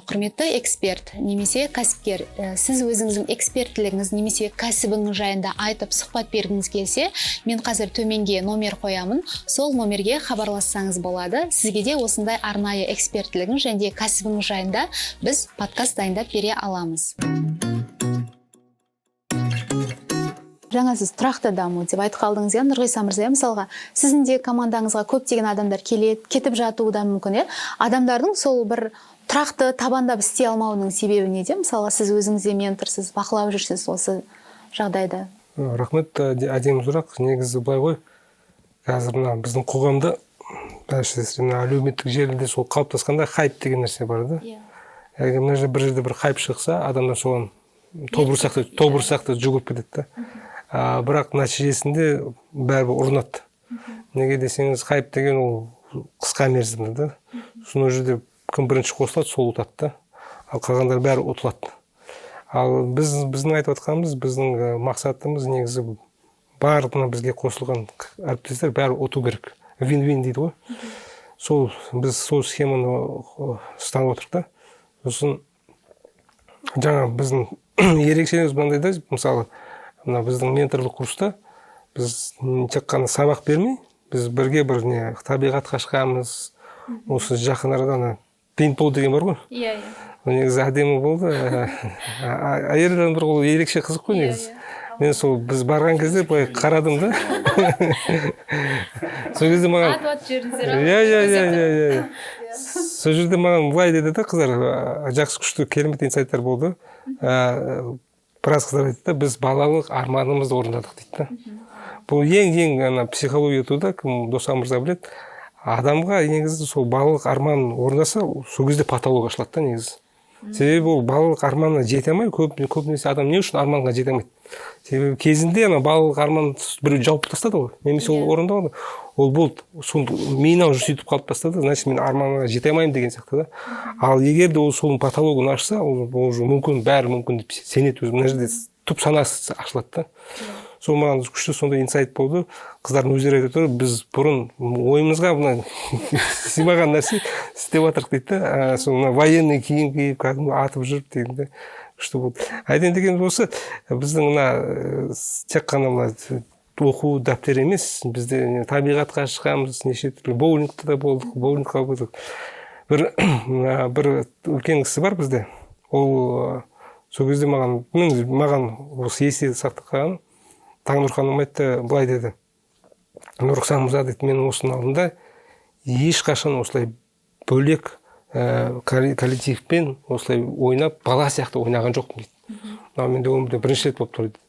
Құрметті эксперт немесе кәсіпкер, сіз өзіңіздің эксперттілігіңіз немесе кәсібіңіз жайында айтып сұхбат бергіңіз келсе, мен қазір төменге номер қоямын. Сол номерге хабарлассаңыз болады. Сізге де осындай арнайы эксперттілігіңіз және де кәсібіңіз жайында біз подкаст дайындап бере аламыз. Жаңа сіз тұрақты даму деп айтып қалдыңыз, иә, Нұрғиса мырза, иә, мысалға, сіздің де командаңызға көптеген адамдар келеді, кетіп жатуы да мүмкін, иә. Адамдардың сол бір тұрақты табандап істей алмауының себебі неде? Мысалға, сіз өзіңіз де менторсыз, бақылап жүрсіз осы жағдайды. Рахмет, әдемі сұрақ. Негізі былай ғой, қазір мына біздің қоғамда, әсіресе мына әлеуметтік желіде сол қалыптасқанда хайп деген нәрсе бар да. Яғни мына жерде бір жерде бір хайп шықса, адамдар соған тобыр сияқты жүгіріп кетеді да. Бірақ нәтижесінде бәрібір ұрынады. Неге десеңіз, хайп деген ол қысқа мерзімді да. Сосын ол жерде кім бірінші қосылады, сол ұтады да. Ал қалғандар бәрі ұтылады. Ал біздің айтып отқанымыз, біздің мақсатымыз негізі барлық мына бізге қосылған әріптестер бәрі ұту керек. Вин-вин дейді ғой. Сол, біз сол схеманы ұстанып отырдық та. Сосын жаңа біздің ерекшелігіміз мынандай да, мысалы, мына біздің менторлық курста біз тек қана сабақ бермей, біз бірге бір не табиғатқа шығамыз. Осы жақын арада ана пейнтбол деген бар ғой. Иә, иә. Ол негізі әдемі болды. Әйел адамдар ол ерекше қызық қой негізі. Мен сол біз барған кезде былай қарадым да. Сол кезде маған Атып атып жібердіңіздер. Иә, сол жерде маған былай деді да қыздар, жақсы, күшті, керемет инсайттар болды. Біраз қыздар айтты да, біз балалық арманымызды орындадық дейді да. Бұл ең ана психология туды, кім, Досан мырза біледі, адамға негізі сол балалық арманын орындаса, сол кезде потолок ашылады да негізі. Себебі ол балалық арманына жете алмай, көбінесе адам не үшін арманға жете алмайды? Себебі кезінде ана балалық арман біреу жауып тастады ғой немесе ол орындалмады, ол болды, сол миына уже сөйтіп қалыптасты, значит, мен арманға жете алмаймын деген сияқты да. Ал егер де ол соның потологын ашса, ол уже мүмкін, бәрі мүмкін деп сенеді өзі, мына жерде түп санасы ашылады да. Сол маған күшті сондай инсайт болды. Қыздардың өздері айтып отыр, біз бұрын ойымызға мына сыймаған нәрсе істеп жатырмық дейді да. Сол мына военный киім киіп, кәдімгі атып жүріп дегенде күшті болды. Айтайын дегенім осы, біздің мына тек қана мына оқу, дәптер емес, бізде табиғатқа шығамыз, неше түрлі боулингте де болдық, боулингқа болдық. Бір үлкен кісі бар бізде, ол сол кезде маған осы есте сақтап қалған, Таңнұр ханым айтты, былай деді: «Нұрқсан мырза, – дейді, – мен осының алдында ешқашан осылай бөлек коллективпен осылай ойнап, бала сияқты ойнаған жоқпын», – дейді. «Мынау менде өмірде бірінші рет болып тұр», – дейді.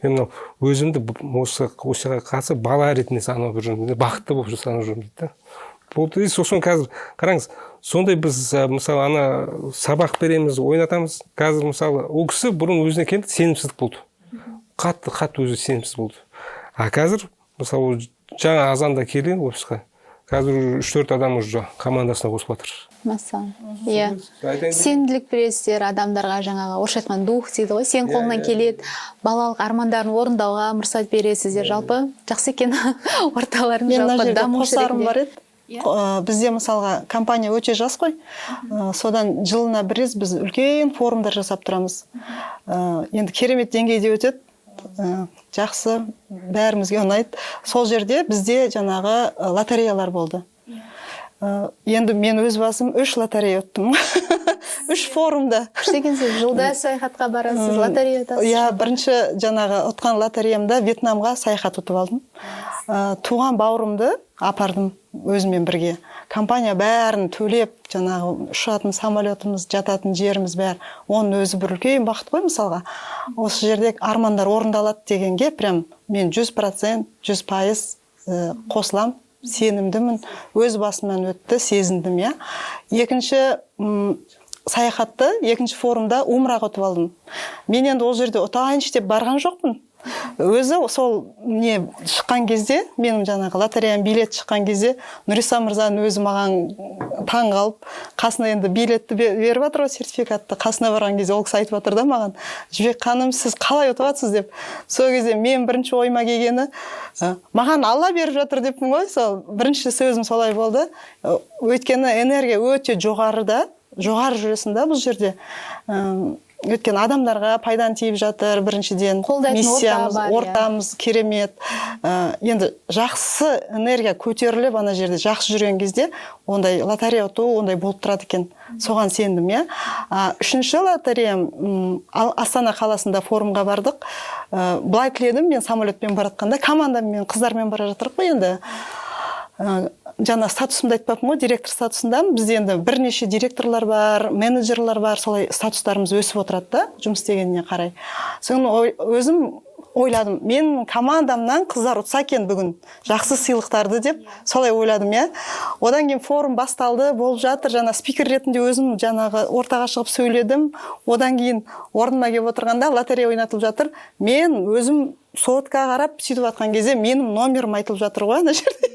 «Мен мынау өзімді осыға қатысып бала ретінде санап жүрмін, бақытты болып санап жүрмін», – дейді да. Болды. И сосын қазір қараңыз, сондай біз мысалы, ана сабақ береміз, ойнатамыз. Қазір, мысалы, ол кісі бұрын өзіне келді, сенімсіздік болды, қатты қатты өзі сенімсіз болды. А қазір, мысалы, ол жаңа азанда келген офисқа, қазір уже үш төрт адам уже командасына қосып жатыр. Мәссаған, иә, сенімділік бересіздер адамдарға, жаңағы орысша айтқанда дух дейді ғой, сенің қолыңнан келеді, балалық армандарын орындауға мұрсат бересіздер. Жалпы жақсы екен орталарыңыз. Мен мына Жалпы жерде дамушы қосарым ретінде. бар еді. Бізде, мысалға, компания өте жас қой. Содан жылына бір рет біз үлкен форумдар жасап тұрамыз. Енді керемет деңгейде өтеді. Жақсы, бәрімізге ұнайды. Сол жерде бізде жаңағы лотереялар болды. Енді мен өз басым үш лотерея ұттым үш форумда. Күшті екенсіз, жылда саяхатқа барасыз, лотерея ұтасыз. Иә, бірінші жаңағы ұтқан лотереямда Вьетнамға саяхат ұтып алдым. Туған бауырымды апардым өзіммен бірге, компания бәрін төлеп, жаңағы ұшатын самолетіміз, жататын жеріміз, бәрі. Оның өзі бір үлкен бақыт қой. Мысалға, осы жерде армандар орындалады дегенге прям мен 100%, 100% қосыламын, сенімдімін, өз басымнан өтті, сезіндім, иә. Екінші саяхатты екінші форумда умраға ұтып алдым. Мен енді ол жерде ұтайыншы деп барған жоқпын. Өзі сол не шыққан кезде, менің жаңағы лотереяның билет шыққан кезде, Нұриса мырзаның өзі маған таң қалып, қасына енді билетті беріп жатыр ғой, сертификатты, қасына барған кезде ол кісі айтып жатыр да маған: «Жібек ханым, сіз қалай ұтып жатсыз?» – деп. Сол кезде мен бірінші ойыма келгені, маған Алла беріп жатыр деппін ғой. Сол бірінші сөзім солай болды. Өйткені энергия өте жоғары да, жоғары жүресің да бұл жерде. Өйткені адамдарға пайдан тиіп жатыр біріншіден. Қолдайтын орта Миссиямыз, бар, иә. ортамыз керемет. Енді жақсы энергия көтеріліп, ана жерде жақсы жүрген кезде ондай лотерея ұту ондай болып тұрады екен, соған сендім, иә. Үшінші лотереям, Астана қаласында форумға бардық. Былай тіледім мен, самолетпен бара жатқанда, командамен, қыздармен бара жатырмық қой енді. Жаңа статусымды айтпаппын ғой, директор статусындамын. Бізде енді бірнеше директорлар бар, менеджерлар бар, солай статустарымыз өсіп отырады да жұмыс істегеніне қарай. Соны өзім ойладым, мен командамнан қыздар ұтса екен бүгін жақсы сыйлықтарды деп, солай ойладым, иә. Одан кейін форум басталды, болып жатыр, жаңа спикер ретінде өзім жаңағы ортаға шығып сөйледім. Одан кейін орныма келіп отырғанда лотерея ойнатылып жатыр. Мен өзім соткаға қарап сөйтіп жатқан кезде менің номерім айтылып жатыр ғой ана жерде.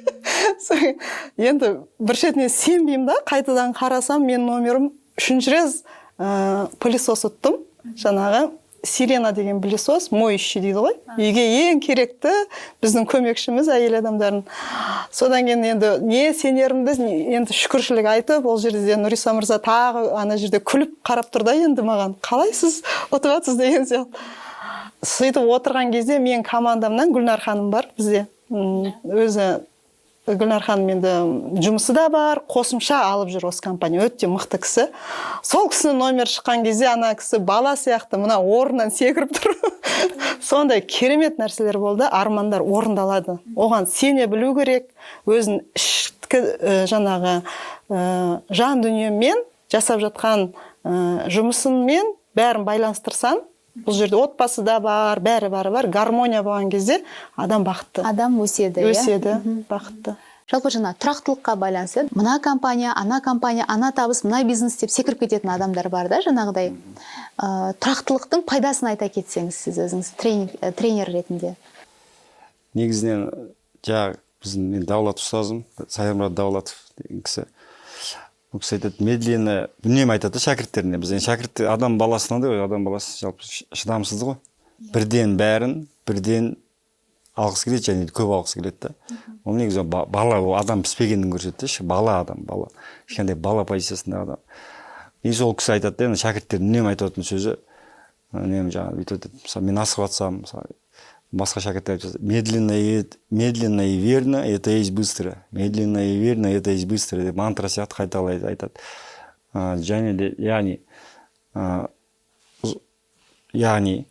Енді бір шетінен сенбеймін да, қайтадан қарасам, менің номерім. Үшінші рет пылесос ұттым, жаңағы Сирена деген пылесос, моющий дейді ғой, үйге ең керекті біздің көмекшіміз әйел адамдардың. Содан кейін енді не сенерімді, енді шүкіршілік айтып, ол жерде де Нұриса мырза тағы ана жерде күліп қарап тұр да енді маған, қалай сіз ұтып жатсыз деген сияқты. Сөйтіп отырған кезде мен командамнан Гүлнар ханым бар бізде, өзі Гүлнар ханым енді жұмысы да бар, қосымша алып жүр осы компания, өте мықты кісі. Сол кісінің номері шыққан кезде ана кісі бала сияқты мына орнынан секіріп тұр. Сондай керемет нәрселер болды, армандар орындалады. Оған сене білу керек, өзін ішкі жаңағы жан дүниемен жасап жатқан жұмысыңмен бәрін байланыстырсаң, бұл жерде отбасы да бар, бәрі бәрі бар, гармония болған кезде адам бақытты. Адам өседі, иә? Өседі, бақытты. Жалпы жаңа тұрақтылыққа байланысты мына компания, ана компания, ана табыс, мына бизнес деп секіріп кететін адамдар бар да, жаңағыдай. Тұрақтылықтың пайдасын айта кетсеңіз сіз өзіңіз тренер ретінде. Негізінен жаңағы біздің мен Давлат ұстазым, Саярмұрат Давлатов деген кісі, бұл кісі айтады, медленно, үнемі айтады да шәкірттеріне. Біз енді шәкірт, адам баласы мынандай ғой, адам баласы жалпы шыдамсыз ғой, бірден бәрін бірден алғысы келеді және көп алғысы келеді да. Ол негізі бала, ол адам піспегенін көрсетеді ше, бала адам, бала, кішкентай бала позициясындағы адам. Негізі ол кісі айтады да, енді шәкірттеріне үнемі айтатын сөзі, үнемі жаңағы бүйтіп айтады. Мысалы, мен асығып жатсам, мысалы, басқа шәкірттер айтып жатса, медленно и верно — это есть быстро, медленно и верно — это есть быстро деп мантра сияқты қайталай айтады. Және де яғни яғни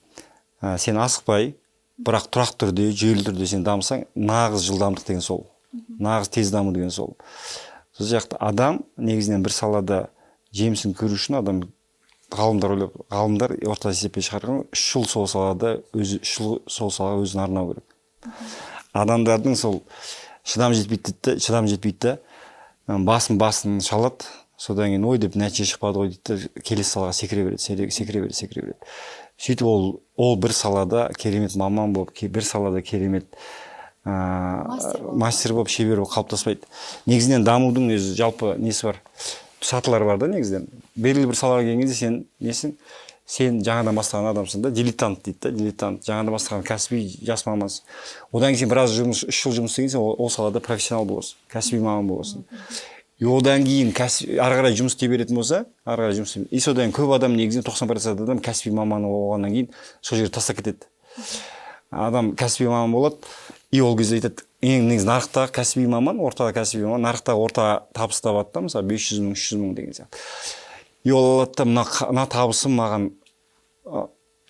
сен асықпай, бірақ тұрақты түрде, жүйелі түрде сен дамысаң, нағыз жылдамдық деген сол, нағыз тез даму деген сол. Сол сияқты адам негізінен бір салада жемісін көру үшін адам, ғалымдар ойлап, ғалымдар орта есеппен шығарған, 3 жыл сол салада өзі, 3 жыл сол салаға өзін арнау керек. Адамдардың сол шыдам жетпейді дейді да, шыдам жетпейді да, басын шалады, содан кейін ой деп, нәтиже шықпады ғой дейді да, келесі салаға секіре береді, секіре береді, секіре береді. Сөйтіп ол бір салада керемет маман болып, бір салада керемет мастер болып. Мастер болып, шебер болып қалыптаспайды. Негізінен дамудың өзі жалпы несі бар, сатылар бар да. Негізінен белгілі бір салаға келген кезде сен несің, сен жаңадан бастаған адамсың да, дилетант дейді да, дилетант, жаңадан бастаған кәсіби жас мамансың. Одан кейін сен біраз жұмыс, 3 жыл жұмыс істеген соң, ол салада профессионал боласың, кәсіби маман боласың. И одан кейін кәсіп ары қарай жұмыс істей беретін болса, ары қарай жұмыс істей, и содан кейін көп адам, негізінен 90% адам кәсіби маманы болғаннан кейін сол жерде тастап кетеді. Адам кәсіби маман болады, и ол кезде айтады, ең негізі нарықтағы кәсіби маман, ортада кәсіби маман нарықтағы орта табыс табады да, мысалы, 500 мың, 300 мың деген сияқты. И ол алады да, мына табысым маған,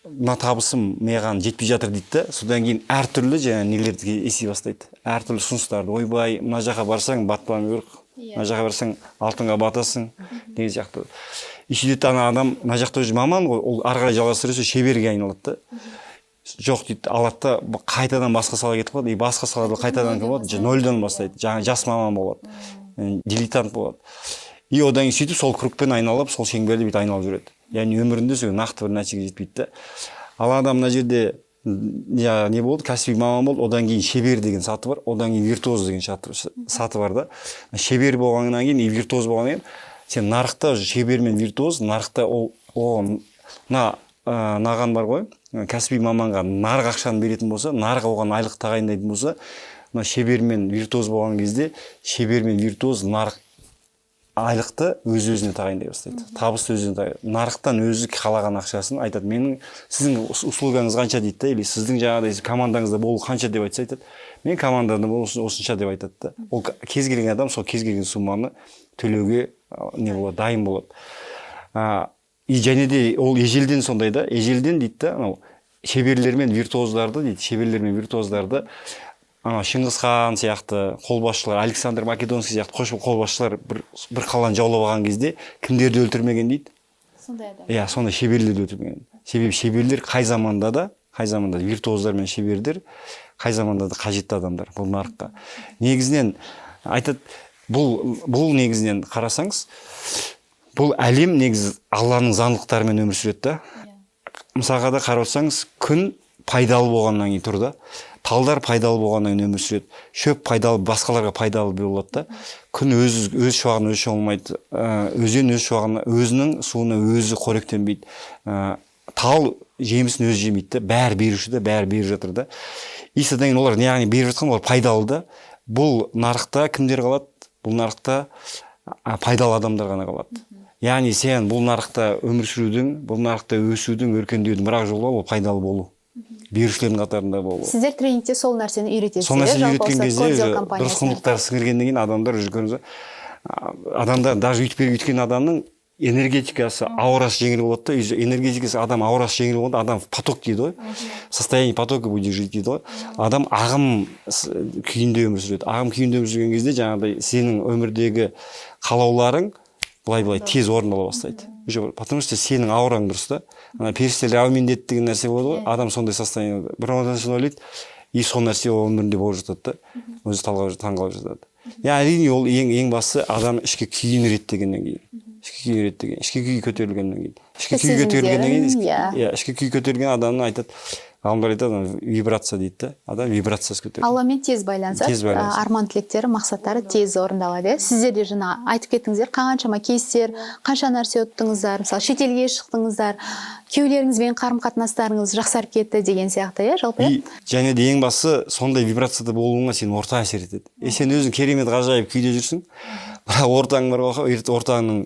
мына табысым маған жетпей жатыр дейді да. Содан кейін әртүрлі жаңағы нелерді ести бастайды, әртүрлі ұсыныстарды: ойбай, мына жаққа барсаң, батпан көрік, мына жаққа барсаң, алтынға батасың деген сияқты. И сөйтеді, ана адам мына жақта уже маман ғой, ол ары қарай жалғастыра берсе, шеберге айналады да. Жоқ дейді, алады да, қайтадан басқа салаға кетіп қалады. И басқа салада қайтадан кім болады? Нөлден бастайды, жаңа жас маман болады, дилетант болады. И одан кейін сөйтіп сол кругпен айналып, сол шеңберде бүйтіп айналып жүреді, яғни өмірінде сол нақты бір нәтижеге жетпейді да. Ал адам мына жерде жаңағы не болды, кәсіби маман болды, одан кейін шебер деген саты бар, одан кейін виртуоз деген саты бар да. Шебер болғаннан кейін и виртуоз болғаннан кейін сен нарықта уже шебер мен виртуоз нарықта ол мына мынаған бар ғой, кәсіби маманға нарық ақшаны беретін болса, нарық оған айлық тағайындайтын болса, мына шебер мен виртуоз болған кезде шебер мен виртуоз нарық айлықты өз өзіне тағайындай бастайды, табысты өзіне, нарықтан өзі қалаған ақшасын айтады. Менің, сіздің услугаңыз қанша дейді да, или сіздің жаңағыдай командаңызда болу қанша деп айтса, айтады, мен командада болу осынша деп айтады да. Ол кез келген адам сол кез келген сумманы төлеуге не болады, дайын болады. И және де ол ежелден сондай да, ежелден дейді да, анау шеберлер мен виртуоздарды дейді, шеберлер мен виртуоздарды анау Шыңғыс хан сияқты қолбасшылар, Александр Македонский сияқты қолбасшылар бір қаланы жаулап алған кезде кімдерді өлтірмеген дейді? Сондай адам. Иә, сондай шеберлерді өлтірмеген. Себебі шеберлер қай заманда да, қай заманда да, виртуоздар мен шеберлер қай заманда да қажетті адамдар бұл нарыққа. Негізінен айтады, бұл негізінен қарасаңыз, бұл әлем негізі Алланың заңдылықтарымен өмір сүреді да. Мысалға да қарап отырсаңыз, күн пайдалы болғаннан кейін тұр да, талдар пайдалы болғаннан кейін өмір сүреді, шөп пайдалы, басқаларға пайдалы болады да. Күн өз шуағын өзі шомылмайды, өзен өз шуағына, өзінің суына өзі қоректенбейді, тал жемісін өзі жемейді да, бәрі беруші да, бәрі беріп жатыр да. И содан кейін олар, яғни беріп жатқан олар пайдалы да. Бұл нарықта кімдер қалады? Бұл нарықта пайдалы адамдар ғана қалады. Яғни сен бұл нарықта өмір сүрудің, бұл нарықта өсудің, өркендеудің бір ақ жолы бар, ол пайдалы болу. Берушілердің қатарында болу. Сіздер тренингте сол нәрсені үйретесіздер, Сол нәрсені жалпы үйреткен осы кезде Кордиал уже дұрыс компаниясының. Құндылықтар сіңіргеннен кейін адамдар уже көрдіңіз ба, адамдар даже өйтіп өйткен адамның энергетикасы, аурасы жеңіл болады да. Уже энергетикасы, адам аурасы жеңіл болғанда, адам в поток дейді ғой, состояние потока будет жить дейді ғой. Адам ағым күйінде өмір сүреді. Ағым күйінде өмір сүрген кезде жаңағыдай сенің өмірдегі қалауларың былай былай тез орындала бастайды уже, потому что сенің аураң дұрыс та. Ана періштелер әумин деді деген нәрсе болады ғой. Адам сондай состояниеда бір нәрсені ойлайды, и сол нәрсе ол өмірінде болып жатады да, өзі таңғалып жатады. Иә, әрине, ол ең бастысы адам ішкі күйін реттегеннен кейін, ішкі күйін реттеген, ішкі күй көтерілгеннен кейін, ішкі күй көтерілгеннен кейін, Сезімдерін, иә. Иә, ішкі күй көтерілген адамның, айтады ғалымдар, айтады, ана вибрация дейді да, адам вибрациясы көтеріледі. Алламен тез байланысады. Тез байланысады. Арман тілектері, мақсаттары тез орындалады, иә. Сіздер де жаңа айтып кеттіңіздер, қаншама кейстер, қанша нәрсе ұттыңыздар, мысалы, шетелге шықтыңыздар, күйеулеріңізбен қарым қатынастарыңыз жақсарып кетті деген сияқты, иә, жалпы, иә. И және де ең бастысы, сондай вибрацияда болуыңа сенің орта әсер етеді. И сен өзің керемет, ғажайып күйде жүрсің, бірақ ортаң бар ғой, ортаңның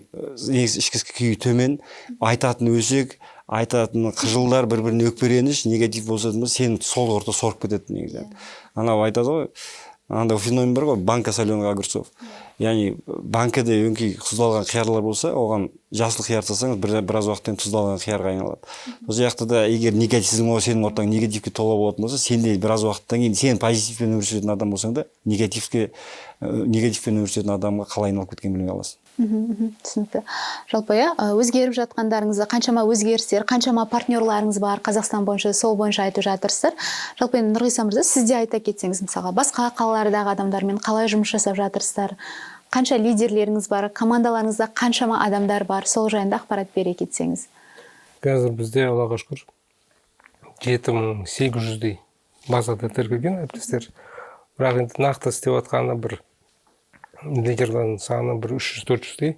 негізі ішкі күйі төмен, айтатын өсек, айтатын қыжылдар, бір біріне өкпе реніш, негатив болса, сен сол орта сорып кетеді негізі. Анау айтады ғой, андай феномен бар ғой, банка соленых огурцов, яғни банкада өңкей тұздалған қиярлар болса, оған жасыл қияр салсаңыз, біраз уақыттан кейін тұздалған қиярға айналады. Сол сияқты да, егер негативизм, сенің ортаң негативке тола болатын болса, сен де біраз уақыттан кейін, сен позитивпен өмір сүретін адам болсаң да, негативпен өмір сүретін адамға қалай айналып кеткенін білмей қаласың. Мхм, түсінікті. Жалпы, иә, өзгеріп жатқандарыңызды, қаншама өзгерістер, қаншама партнерларыңыз бар Қазақстан бойынша, сол бойынша айтып жатырсыздар. Жалпы, енді Нұрғиса мырза, сіз де айта кетсеңіз, мысалға, басқа қалалардағы адамдармен қалай жұмыс жасап жатырсыздар, қанша лидерлеріңіз бар, командаларыңызда қаншама адамдар бар, сол жайында ақпарат бере кетсеңіз. Қазір бізде, Аллаға шүкір, 7800-дей базада тіркелген әріптестер. Бірақ енді нақты істеп жатқаны бір лидерлердің саны бір 300-400-дей,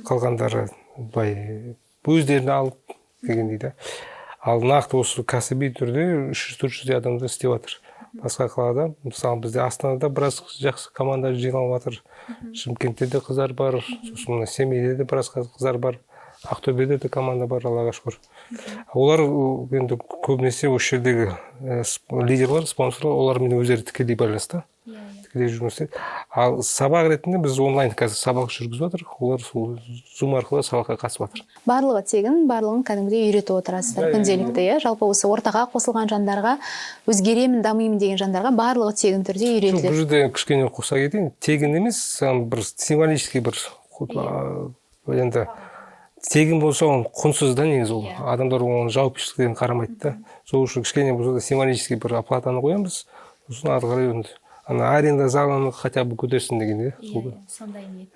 қалғандары былай өздеріне алып дегендей да. Ал нақты осы кәсіби түрде 300-400-дей адамдар істеп жатыр басқа қалада. Мысалы, бізде Астанада біраз жақсы команда жиналып жатыр, Шымкентте де қыздар бар, сосын мына Семейде де біраз қыздар бар, Ақтөбеде де команда бар, Аллаға шүкір. Олар енді көбінесе осы жердегі лидерлар, спонсорлар, олармен өздері тікелей байланыста, тікелей жұмыс істейді. Ал сабақ ретінде біз онлайн қазір сабақ жүргізіп жатырмық, олар сол Зум арқылы сабаққа қатысып жатыр. Барлығы тегін, барлығын кәдімгідей үйретіп отырасыздар Иә, иә. күнделікті, иә. Жалпы, осы ортаға қосылған жандарға, өзгеремін, дамимын деген жандарға барлығы тегін түрде Жоқ, бұл үйретіледі. жерде кішкене қоса кетейін, тегін емес, бір символический бір енді тегін болса, ол құнсыз да негізі. Ол адамдар оған жауапкершілікпен қарамайды да. Сол үшін кішкене болса да символический бір оплатаны қоямыз, сосын ары қарай енді ана аренда заланы хотя бы көтерсін деген, иә, сол. Сондай ниет.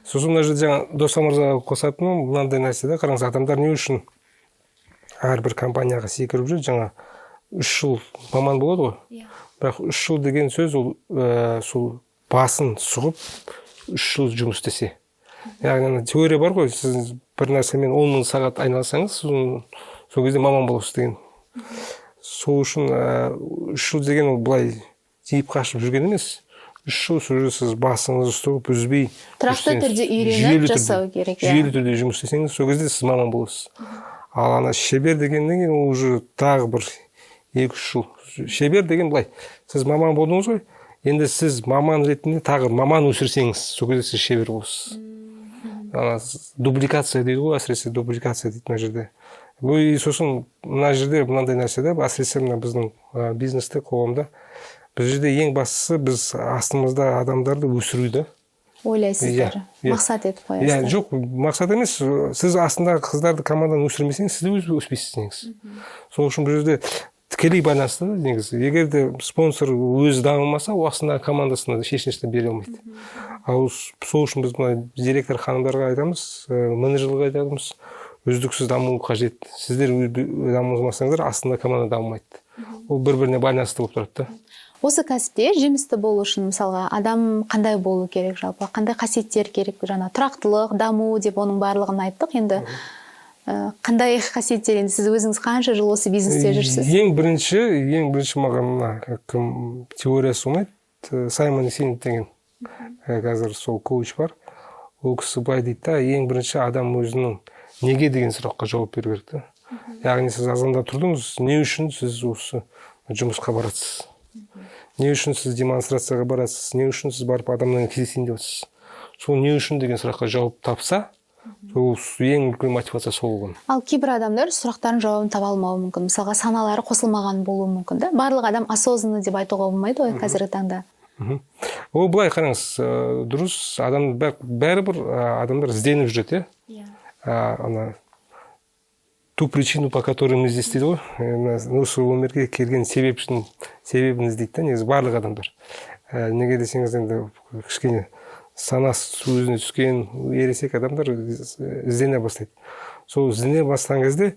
Сосын мына жерде жаңа Досан мырзаға қосатыным мынандай нәрсе да. Қараңыз, адамдар не үшін әрбір компанияға секіріп жүр? Жаңа 3 жыл маман болады ғой. Бірақ 3 жыл деген сөз ол сол басын сұғып 3 жыл жұмыс істесе, яғни ана теория бар ғой, сіз бір нәрсемен 10 000 сағат айналсаңыз, сол кезде маман боласыз деген. Сол үшін 3 жыл деген ол былай тиіп қашып жүрген емес. 3 жыл сол жерде сіз басыңызды ұстап, үзбей Тұрақты жұмыс түрде істеңіз. үйреніп Жүйелі түрде, жасау керек, иә. Жүйелі түрде жұмыс істесеңіз, сол кезде сіз маман боласыз. Ал ана шебер дегеннен кейін ол уже тағы бір 2-3 жыл. Шебер деген былай: сіз маман болдыңыз ғой, енді сіз маман ретінде тағы маман өсірсеңіз, сол кезде сіз шебер боласыз. Ана дубликация дейді ғой, әсіресе дубликация дейді мына жерде. Бұл и сосын мына жерде мынандай нәрсе да, әсіресе мына біздің бизнесте, қоғамда, бұл жерде ең бастысы біз астымызда адамдарды өсіру да. Ойлайсыздар, Иә. мақсат етіп Иә. қоясыздар. Жоқ, мақсат емес. Сіз астындағы қыздарды, команданы өсірмесеңіз, сіз де өспейсіз негізі. Сол үшін бұл жерде тікелей байланысты да негізі. Егер де спонсор өзі дамымаса, ол астындағы командасына да ешнәрсе бере алмайды. Ал сол үшін біз мына директор ханымдарға айтамыз, менеджерлерге айтамыз: үздіксіз даму қажет. Сіздер дамымасаңыздар, астында команда дамымайды. Ол бір біріне байланысты болып тұрады да. Осы кәсіпте жемісті болу үшін, мысалға, адам қандай болу керек, жалпы қандай қасиеттер керек? Жаңа тұрақтылық, даму деп оның барлығын айттық. Енді қандай қасиеттер? Енді сіз өзіңіз қанша жыл осы бизнесте жүрсіз. Ең бірінші маған мына кім теориясы ұнайды, Саймон Синек деген. Қазір сол коуч бар, ол кісі былай дейді да: ең бірінші адам өзінің неге деген сұраққа жауап беру керек та. Яғни сіз азанда тұрдыңыз, не үшін сіз осы жұмысқа барасыз, не үшін сіз демонстрацияға барасыз, не үшін сіз барып адаммен кездесейін деп отырсыз? Сол «не үшін» деген сұраққа жауап тапса, сол ең үлкен мотивация сол болған. Ал кейбір адамдар сұрақтардың жауабын таба алмауы мүмкін, мысалға, саналары қосылмаған болуы мүмкін да. Барлық адам осознанный деп айтуға болмайды ғой қазіргі таңда. Ол былай қараңыз, дұрыс, адам бәрібір адамдар ізденіп жүреді, иә. Ана «ту причину, по которой мы здесь» дейді ғой. Осы өмірге келген себепшінің себебін іздейді да негізі барлық адамдар. Неге десеңіз, енді кішкене санасы өзіне түскен ересек адамдар іздене бастайды. Сол іздене бастаған кезде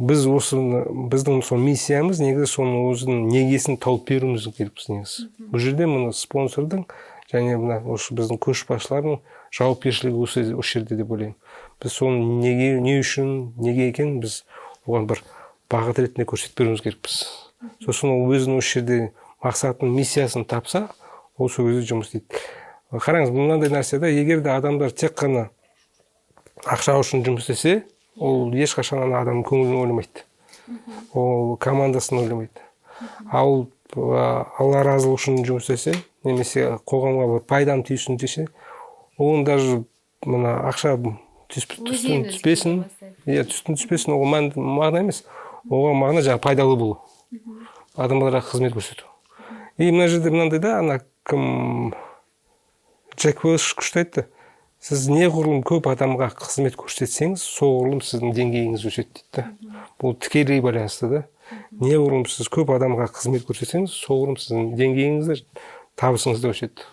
біз осы біздің сол миссиямыз негізі соның өзінің негесін тауып беруіміз керекпіз негізі. Бұл жерде мына спонсордың және мына осы біздің көшбасшылардың жауапкершілігі осы жерде деп ойлаймын. Біз соны неге, не үшін, неге екенін біз оған бір бағыт ретінде көрсетіп беруіміз керекпіз. Сосын ол өзінің осы жерде мақсатын, миссиясын тапса, ол сол кезде жұмыс істейді. Қараңыз, мынандай нәрсе да: егер де адамдар тек қана ақша үшін жұмыс істесе, ол ешқашан ана адамның көңілін ойламайды, ол командасын ойламайды. Ал Алла разылығы үшін жұмыс істесе немесе қоғамға бір пайдам тисін десе, оның даже мына ақша түссін түспесін, иә, түссін түспесін, оған мағына емес. Оған мағына жаңағы пайдалы болу, адамдарға қызмет көрсету. И мына жерде мынандай да, ана кім, Джек Уэлш күшті айтты: «Сіз неғұрлым көп адамға қызмет көрсетсеңіз, соғұрлым сіздің деңгейіңіз өседі», — дейді да. Бұл тікелей байланысты да. Неғұрлым сіз көп адамға қызмет көрсетсеңіз, соғұрлым сіздің деңгейіңіз де, табысыңыз да өседі.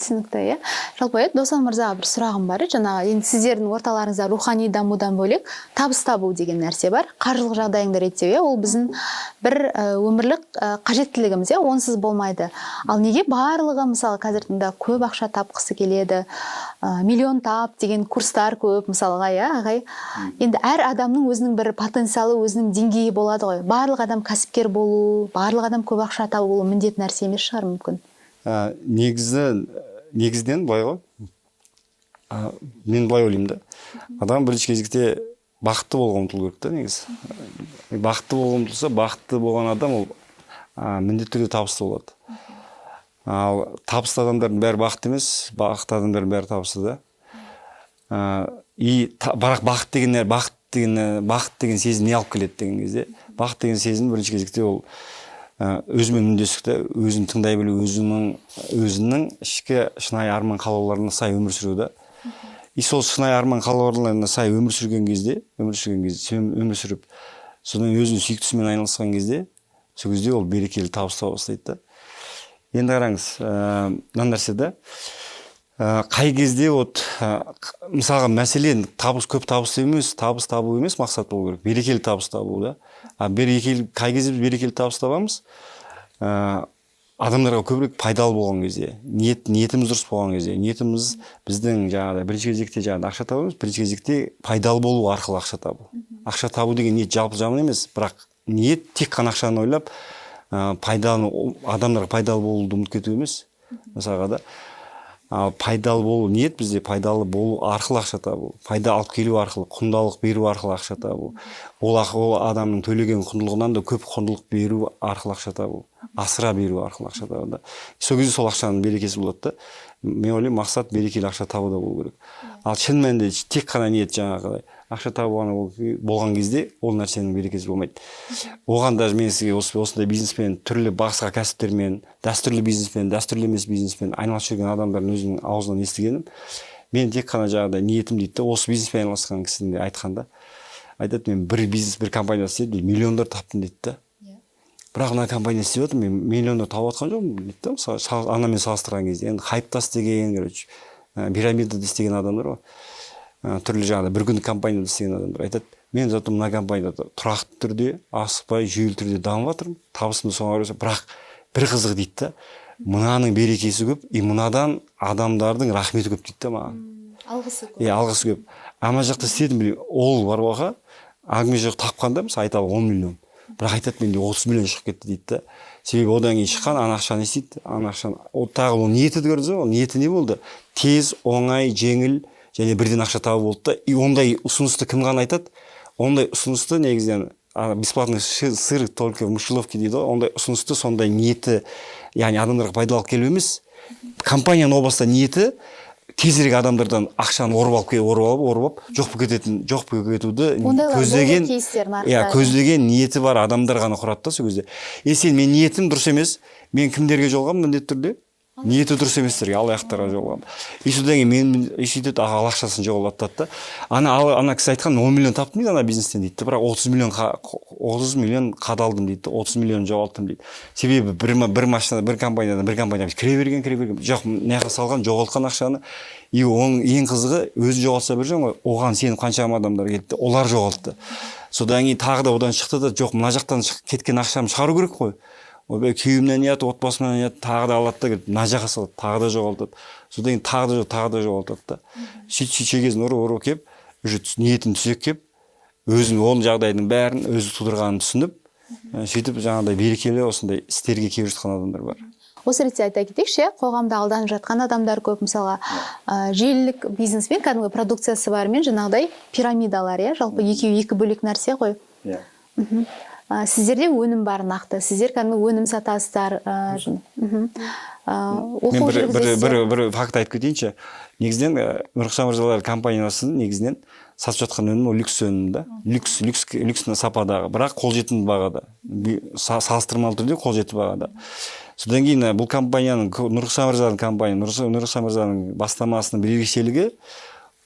Түсінікті, иә. Жалпы, иә, Досан мырзаға бір сұрағым бар. Жаңағы енді сіздердің орталарыңызда рухани дамудан бөлек табыс табу деген нәрсе бар, қаржылық жағдайыңды реттеу, иә. Ол біздің бір өмірлік қажеттілігіміз, иә, онсыз болмайды. Ал неге барлығы, мысалы, қазіргі таңда көп ақша тапқысы келеді, «миллион тап» деген курстар көп мысалға, иә, ағай? Енді әр адамның өзінің бір потенциалы, өзінің деңгейі болады ғой. Барлық адам кәсіпкер болу, барлық адам көп ақша табу, ол міндетті нәрсе емес шығар мүмкін. Негізі, негізінен былай ғой, мен былай ойлаймын да: адам бірінші кезекте бақытты болуға ұмтылу керек та негізі. Бақытты болуға ұмтылса, бақытты болған адам ол міндетті түрде табысты болады. Ал табысты адамдардың бәрі бақытты емес, бақытты адамдардың бәрі табысты да. И бірақ бақыт деген сезім не алып келеді деген кезде, бақыт деген сезім бірінші кезекте ол өзімен үндестік та, өзін тыңдай білу, өзінің ішкі шынайы арман қалауларына сай өмір сүру да. И сол шынайы арман қалауларына сай өмір сүрген кезде, өмір сүріп, содан өзінің сүйікті ісімен айналысқан кезде, сол кезде ол берекелі табыс таба бастайды да. Енді қараңыз, мына нәрсе да, қай кезде вот мысалға, мәселен, табыс, көп табыс емес, табыс табу емес мақсат болу керек, берекелі табыс табу да. А берекелі қай кезде біз берекелі табыс табамыз? Адамдарға көбірек пайдалы болған кезде, ниетіміз дұрыс болған кезде. Ниетіміз біздің жаңағыдай бірінші кезекте жаңағыдай ақша табу емес, бірінші кезекте пайдалы болу арқылы ақша табу. Ақша табу деген ниет жалпы жаман емес, бірақ ниет тек қана ақшаны ойлап, пайдалы, адамдарға пайдалы болуды ұмытып кету емес мысалға да. Ал пайдалы болу ниет бізде пайдалы болу арқылы ақша табу, пайда алып келу арқылы, құндылық беру арқылы ақша табу. Ол адамның төлеген құндылығынан да көп құндылық беру арқылы ақша табу, асыра беру арқылы ақша табу да. Сол кезде сол ақшаның берекесі болады да. Мен ойлаймын, мақсат берекелі ақша табуда болу керек. Ал шын мәнінде тек қана ниет жаңағыдай ақша табу ғана болған кезде, ол нәрсенің берекесі болмайды. Оған даже мен сізге осындай бизнеспен, түрлі басқа кәсіптермен, дәстүрлі бизнеспен, дәстүрлі емес бизнеспен айналысып жүрген адамдардың өзінің аузынан естігенім, мен тек қана жаңағыдай ниетім дейді да. Осы бизнеспен айналысқан кісінің де айтқанда айтады: «Мен бір бизнес, бір компанияда істедім дейді, миллиондар таптым», — дейді да. «Бірақ мына компания істеп жатырмын, мен миллиондар тауып жатқан жоқпын», — дейді да. Мысалы, анамен салыстырған кезде, енді хайпта істеген, короче, пирамидада істеген адамдар ғой, түрлі жаңағыдай бір күндік компанияда істеген адамдар айтады: «Мен зато мына компанияда тұрақты түрде, асықпай, жүйелі түрде дамып жатырмын, табысым да соған қарай. Бірақ бір қызығы, — дейді да, — мынаның берекесі көп и мынадан адамдардың рахметі көп», — дейді да маған. Алғысы көп. Иә, алғысы көп. А мына жақта істедім, білмеймін, ол бар ғой, әңгіме жоқ, тапқанда, мысалы, айталық, 10 миллион, бірақ айтады: «Менде 30 миллион шығып кетті», — дейді да. Себебі одан кейін шыққан ана ақшаны не істейді? Ана ақшаны ол тағы, ол ниеті, көрдіңіз ба, ол ниеті не болды? Тез, оңай, жеңіл және бірден ақша табу болды да. И ондай ұсынысты кім ғана айтады? Ондай ұсынысты негізінен, бесплатный сыр только в мышеловке дейді ғой, ондай ұсынысты сондай ниеті, яғни адамдарға пайдалы алып келу емес. Компанияның о баста ниеті тезірек адамдардан ақшаны ұрып алып ұрып алып, ұрып алып, жоқ болып кететін, жоқ болып кетуді Ондайлар болды көздеген кейстер нарықта. Иә, көздеген ниеті бар адамдар ғана құрады да сол кезде. Е, сен, мен ниетім дұрыс емес, мен кімдерге жолығамын? Міндетті түрде ниеті дұрыс еместерге, алаяқтарға жолығамын. И содан кейін мен и сөйтеді, ал ақшасын жоғалтады да. Ана ана кісі айтқан: 10 миллион таптым дейді ана бизнестен дейді, бірақ 30 миллион, 30 миллион қадалдым дейді, 30 миллион жоғалттым дейді. Себебі бір машина, бір компаниядан бір компанияға кіре берген, кіре берген жоқ, мына жаққа салған, жоғалтқан ақшаны. И оның ең қызығы, өзі жоғалтса бір жөн ғой, оған сеніп қаншама адамдар келді, олар жоғалтты. Содан кейін тағы да одан шықты да, жоқ, мына жақтан кеткен ақшамды шығару керек қой, ойбай, күйеуімнен ұят, отбасымнан ұят, тағы да алады да, келіп мына жаққа салады, тағы да жоғалтады. Содан кейін тағы да, тағы да жоғалтады да. Сөйтіп, сөйтіп, шекесін ұрып ұрып келіп, уже ниетін түзеп келіп, өзінің ол жағдайдың бәрін өзі тудырғанын түсініп, сөйтіп жаңағыдай берекелі осындай істерге келіп жатқан адамдар бар. Осы ретте айта кетейікші, иә, қоғамда алданып жатқан адамдар көп. Мысалға, желілік бизнеспен, кәдімгі продукциясы бармен жаңағыдай пирамидалар, иә, жалпы екеуі екі бөлек нәрсе ғой. Иә. Сіздерде өнім бар нақты, сіздер кәдімгі өнім сатасыздар, оқу Мен бір, жүргізесіздер. бір факт айтып кетейінші. Негізінен, Нұрқұсан мырзалар компаниясының негізінен сатып жатқан өнімі ол люкс өнім да, люкс сападағы, бірақ қолжетімді бағада, салыстырмалы түрде қолжетімді бағада. Содан кейін бұл компанияның, Нұрқұсан мырзаның компания, Нұрқұсан мырзаның бастамасының бір ерекшелігі,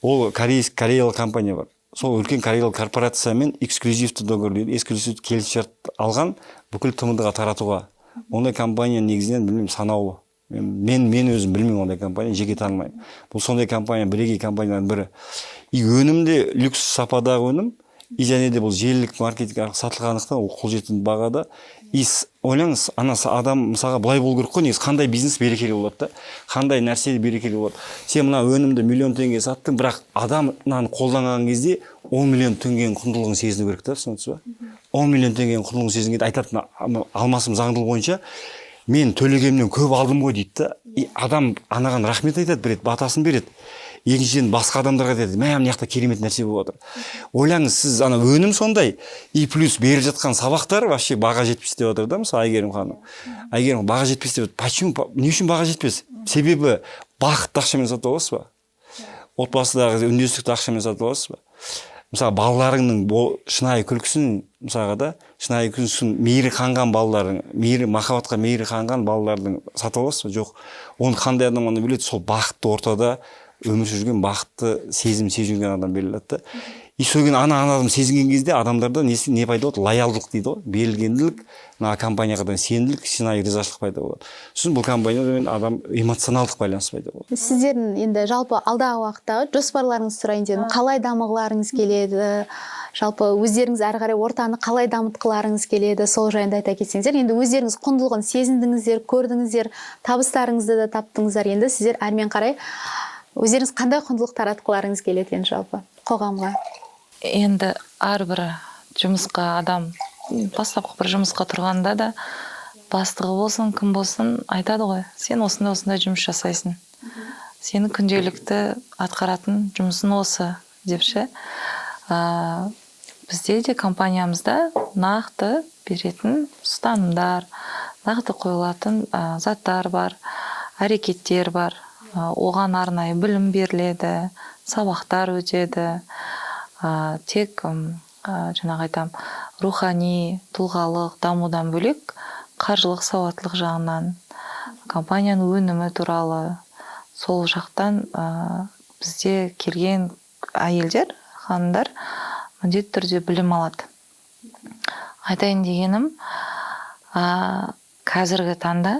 ол кореялық компания бар, сол үлкен кореялық корпорациямен эксклюзивті договор дейді, эксклюзивті келісімшарт алған бүкіл ТМД ға таратуға. Ондай компания негізінен, білмеймін, санаулы. Мен өзім білмеймін, ондай компания жеке танымаймын. Бұл сондай компания, бірегей компанияның бірі. И өнім де люкс сападағы өнім, и және де бұл желілік маркетинг арқылы сатылғандықтан, ол қолжетімді бағада. И ойлаңыз, ана адам, мысалға, былай болу керек қой негізі: қандай бизнес берекелі болады да, қандай нәрсе берекелі болады? Сен мына өнімді миллион теңге саттың, бірақ адам мынаны қолданған кезде 10 миллион теңгенің құндылығын сезіну керек та, түсінесіз ба? 10 миллион теңгенің құндылығын сезінгенде айтады: мына алмасым заңдылығы бойынша мен төлегенімнен көп алдым ғой дейді да. И адам анаған рахмет айтады, бір рет батасын береді, екіншіден, басқа адамдарға айтады: мә, мына жақта керемет нәрсе болып жатыр. Ойлаңыз, сіз ана өнім сондай, и плюс беріп жатқан сабақтар вообще баға жетпес деп жатыр да. Мысалы, Әйгерім ханым, Әйгерім баға жетпес деп жатыр. Почему? Не үшін баға жетпес? Себебі бақытты ақшамен сатып аласыз ба? Отбасыдағы үндестікті ақшамен сатып аласыз ба? Мысалы, балаларыңның шынайы күлкісін, мысалға да, шынайы күлкісін, мейірі қанған балалардың, мейірі, махаббатқа мейірі қанған балалардың сатып аласыз ба? Жоқ. Оны қандай адам ғана біледі? Сол бақытты ортада өмір сүрген, бақытты сезім сезіп жүрген адам бере алады да. И содан кейін ана адам сезінген кезде адамдарда несі, не пайда болады? Лоялдық дейді ғой, берілгенділік, мына компанияға деген сенімділік, шынайы ризашылық пайда болады. Сосын бұл компаниямен адам эмоционалдық байланыс пайда болады. Сіздердің енді жалпы алдағы уақыттағы жоспарларыңызды сұрайын дедім. Қалай дамығыларыңыз келеді, жалпы өздеріңіз әрі қарай ортаны қалай дамытқыларыңыз келеді, сол жайында айта кетсеңіздер. Енді өздеріңіз құндылығын сезіндіңіздер, көрдіңіздер, табыстарыңызды да таптыңыздар. Енді сіздер әрмен қарай өздеріңіз қандай құндылық таратқыларыңыз келеді енді жалпы қоғамға? Енді әрбір жұмысқа адам, бастапқы бір жұмысқа тұрғанда да, бастығы болсын, кім болсын, айтады ғой: сен осындай осындай жұмыс жасайсың, сенің күнделікті атқаратын жұмысың осы деп ше. Бізде де компаниямызда нақты беретін ұстанымдар, нақты қойылатын заттар бар, әрекеттер бар. Оған арнайы білім беріледі, сабақтар өтеді. Тек жаңағы айтамын, рухани тұлғалық дамудан бөлек, қаржылық сауаттылық жағынан, компанияның өнімі туралы, сол жақтан бізде келген әйелдер, ханымдар міндетті түрде білім алады. Айтайын дегенім, қазіргі таңда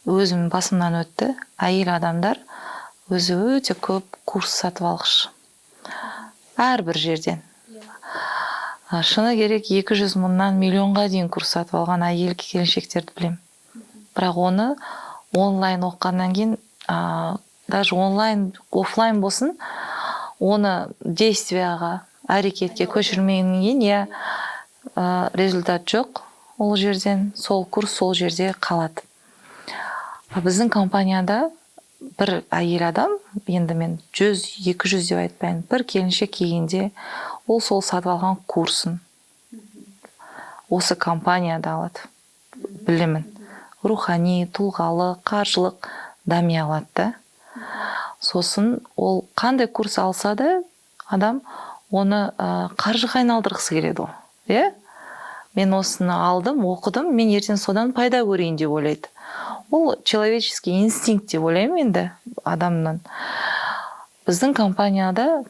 өзім басымнан өтті, әйел адамдар өзі өте көп курс сатып алғыш әрбір жерден. Шыны керек, 200 мыңнан миллионға дейін курс сатып алған әйел келіншектерді білемін. Бірақ оны онлайн оқығаннан кейін, даже онлайн, офлайн болсын, оны действияға, әрекетке көшірмегеннен кейін, иә, результат жоқ ол жерден, сол курс сол жерде қалады. А біздің компанияда бір әйел адам, енді мен 100, 200 деп айтпайын, бір келіншек келгенде Ол сол сатып алған курсын осы компанияда алады, білімін, рухани, тұлғалық, қаржылық дами алады да. Сосын ол қандай курс алса да, адам оны қаржыға айналдырғысы келеді ғой, иә. Мен осыны алдым, оқыдым, мен ертең содан пайда көрейін деп ойлайды. Ол человеческий инстинкт деп ойлаймын енді адамнан. Біздің компанияда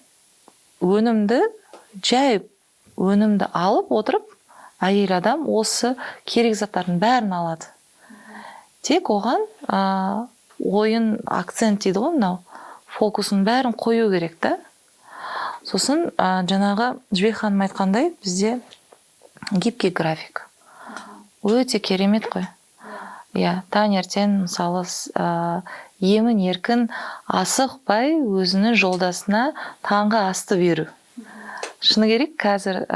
өнімді, жай өнімді алып отырып, әйел адам осы керек заттардың бәрін алады. Тек оған ойын, акцент дейді ғой, мынау фокусын бәрін қою керек та. Сосын жаңағы Жібек ханым айтқандай, бізде гибкий график өте керемет қой, иә. Таңертең, мысалы, емін еркін асықпай өзінің жолдасына таңғы асты беру. Шыны керек, қазір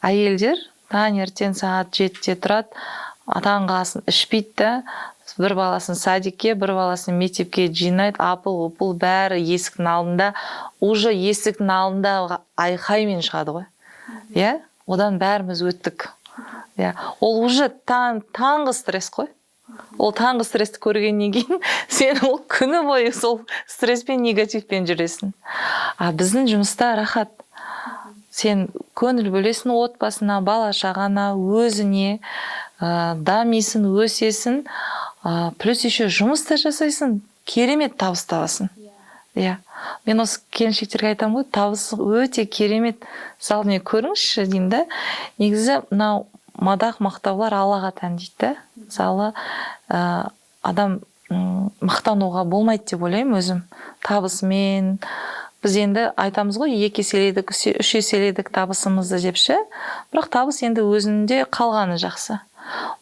әйелдер таңертең сағат 7-де тұрады, таңғы асын ішпейді да, бір баласын садикке, бір баласын мектепке жинайды, апыл ұпыл бәрі есіктің алдында, уже есіктің алдында айқаймен шығады ғой, иә. Одан бәріміз өттік, иә. Ол уже таңғы стресс қой. Ол таңғы стрессті көргеннен кейін сен ол күні бойы сол стресспен, негативпен жүресің. А біздің жұмыста рахат: сен көңіл бөлесің отбасына, бала шағана, өзіне, дамисың, өсесің, плюс еще жұмыс та жасайсың, керемет табыс табасың, иә. Мен осы келіншектерге айтамын ғой, табыс өте керемет. Мысалы, міне, көріңізші деймін да. Негізі мынау мадақ, мақтаулар Аллаға тән дейді да. Мысалы, адам мақтануға болмайды деп ойлаймын өзім табысымен. Біз енді айтамыз ғой, екі еселедік, үш еселедік табысымызды деп ше. Бірақ табыс енді өзінде қалғаны жақсы.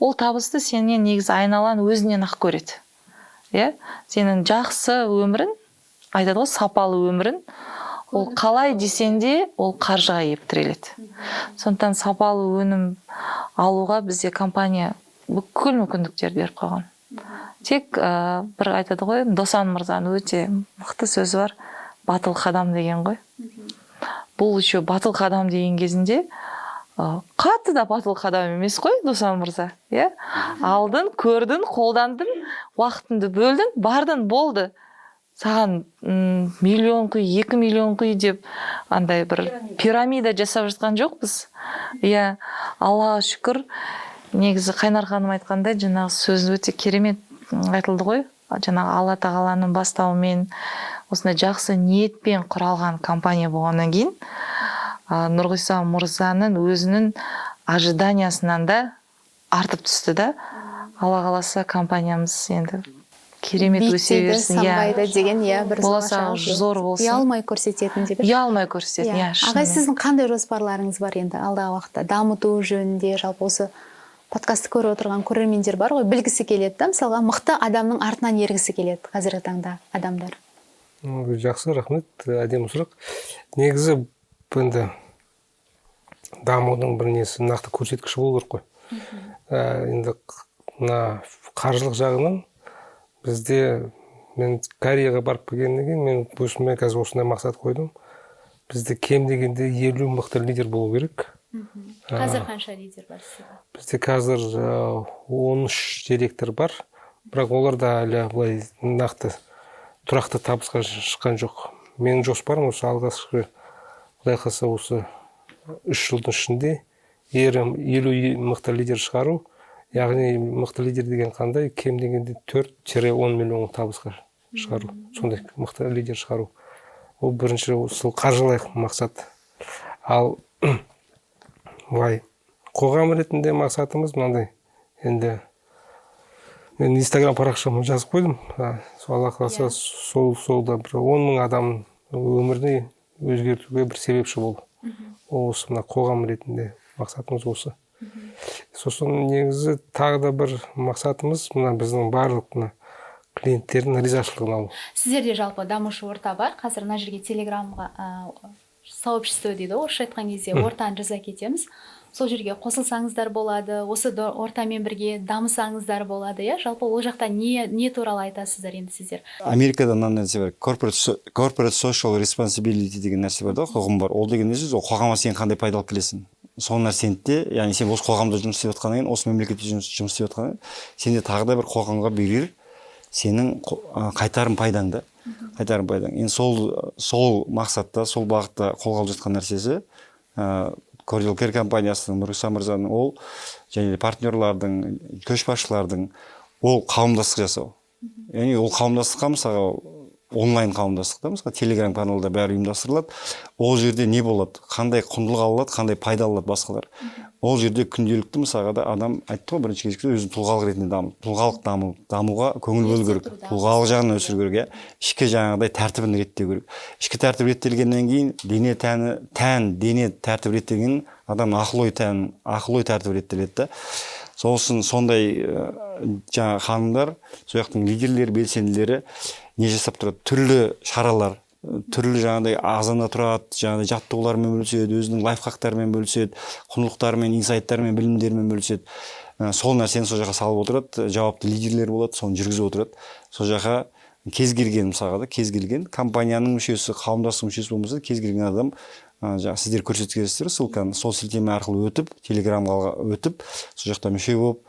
Ол табысты сенен негізі айналаң өзінен ақ көреді, иә. Сенің жақсы өмірің, айтады ғой, сапалы өмірің, ол қалай десең де, ол қаржыға келіп тіреледі. Сондықтан сапалы өнім алуға бізде компания бүкіл мүмкіндіктерді беріп қойған. Тек бір айтады ғой, Досан мырзаның өте мықты сөзі бар, «батыл қадам» деген ғой. Бұл еще батыл қадам деген кезінде қатты да батыл қадам емес қой, Досан мырза, иә. Алдың, көрдің, қолдандың, уақытыңды бөлдің, бардың, болды. Саған миллион құй, 2 миллион құй деп андай бір пирамида жасап жатқан жоқпыз, иә. Аллаға шүкір. Негізі Қайнар ханым айтқандай, жаңағы сөз өте керемет айтылды ғой. Жаңағы Алла тағаланың бастауымен осындай жақсы ниетпен құралған компания болғаннан кейін, Нұрғиса мырзаның өзінің ожиданиясынан да артып түсті да. Алла қаласа, компаниямыз енді керемет өсе Биіктейді, берсін, иә. Самғайды деген, иә, бір Болашағы зор болсын. Ұялмай көрсететін деп. Ұялмай көрсететін, иә. Ағай, шынымен. сіздің қандай жоспарларыңыз бар енді алдағы уақытта дамыту жөнінде? Жалпы осы подкастты көріп отырған көрермендер бар ғой, білгісі келеді да. Мысалға, мықты адамның артынан ергісі келеді қазіргі таңда адамдар. Жақсы, рахмет, әдемі сұрақ. Негізі енді дамудың бір несі, нақты көрсеткіші болу керек қой. Енді мына қаржылық жағынан бізде, мен Кореяға барып келгеннен кейін, мен өзіме қазір осындай мақсат қойдым: бізде кем дегенде 50 мықты лидер болу керек. Қазір қанша лидер бар сізде? Бізде қазір 13 директор бар, бірақ олар да әлі былай нақты тұрақты табысқа шыққан жоқ. Менің жоспарым осы алғашқы, құдай қаласа, осы 3 жылдың ішінде 50 мықты лидер шығару. Яғни мықты лидер деген қандай? Кем дегенде 4-10 миллион табысқа шығару, сондай мықты лидер шығару. Ол бірінші сол қаржылай мақсат. Ал былай қоғам ретінде мақсатымыз мынандай. Енді мен Инстаграм парақшама жазып қойдым, сол, Алла қаласа, сол да бір 10 000 адам өміріне өзгертуге бір себепші болу. Ол осы мына қоғам ретінде мақсатымыз осы. Сосын негізі тағы да бір мақсатымыз мына біздің барлық мына клиенттердің ризашылығын алу. Сіздерде жалпы дамушы орта бар. Қазір мына жерге Телеграмға сообщество дейді ғой орысша айтқан кезде, ортаны жаза кетеміз. Сол жерге қосылсаңыздар болады, осы ортамен бірге дамысаңыздар болады, иә. Жалпы ол жақта не туралы айтасыздар енді сіздер? Америкада мынандай нәрсе бар, corporate social responsibility деген нәрсе бар да, ұғым бар. Ол деген не сөз? Ол қоғамға сен қандай пайда алып келесің, сол нәрсені де, яғни сен осы қоғамда жұмыс істеп жатқаннан кейін, осы мемлекетте жұмыс істеп жатқаннан кейін, сен де тағы да бір қоғамға берер сенің қайтарым пайдаң да, қайтарым пайдаң. Енді сол мақсатта, сол бағытта қолға алып жатқан нәрсесі Кордиал Кэр компаниясының, Нұрғиса мырзаның, ол және де партнерлардың, көшбасшылардың, ол қауымдастық жасау. Яғни ол қауымдастыққа, мысалға, онлайн қауымдастық та, мысалға, Телеграм каналда бәрі ұйымдастырылады. Ол жерде не болады, қандай құндылық ала алады, қандай пайда ала алады басқалар? Ол жерде күнделікті, мысалға да, адам айтты ғой, бірінші кезекте өзін тұлғалық ретінде даму, тұлғалық дамуға көңіл бөлу керек, тұлғалық жағынан өсіру керек, иә, ішкі жаңағыдай тәртібін реттеу керек. Ішкі тәртіп реттелгеннен кейін дене тәні, тән дене тәртіп реттелген, адам ақыл ой тән, ақыл ой тәртібі реттеледі да. Сосын сондай жаңағы ханымдар, сол жақтың лидерлері, белсенділері не жасап тұрады? Түрлі шаралар, түрлі жаңағыдай азанда тұрады, жаңағыдай жаттығулармен бөліседі, өзінің лайфхактарымен бөліседі, құндылықтарымен, инсайттарымен, білімдерімен бөліседі. Сол нәрсені сол жаққа салып отырады, жауапты лидерлер болады, соны жүргізіп отырады. Сол жаққа кез келген, мысалға да, кез келген компанияның мүшесі, қауымдастық мүшесі болмаса да, кез келген адам, жаңағы сіздер көрсеткенсіздер ссылканы, сол сілтеме арқылы өтіп, Телеграмға өтіп, сол жақта мүше болып,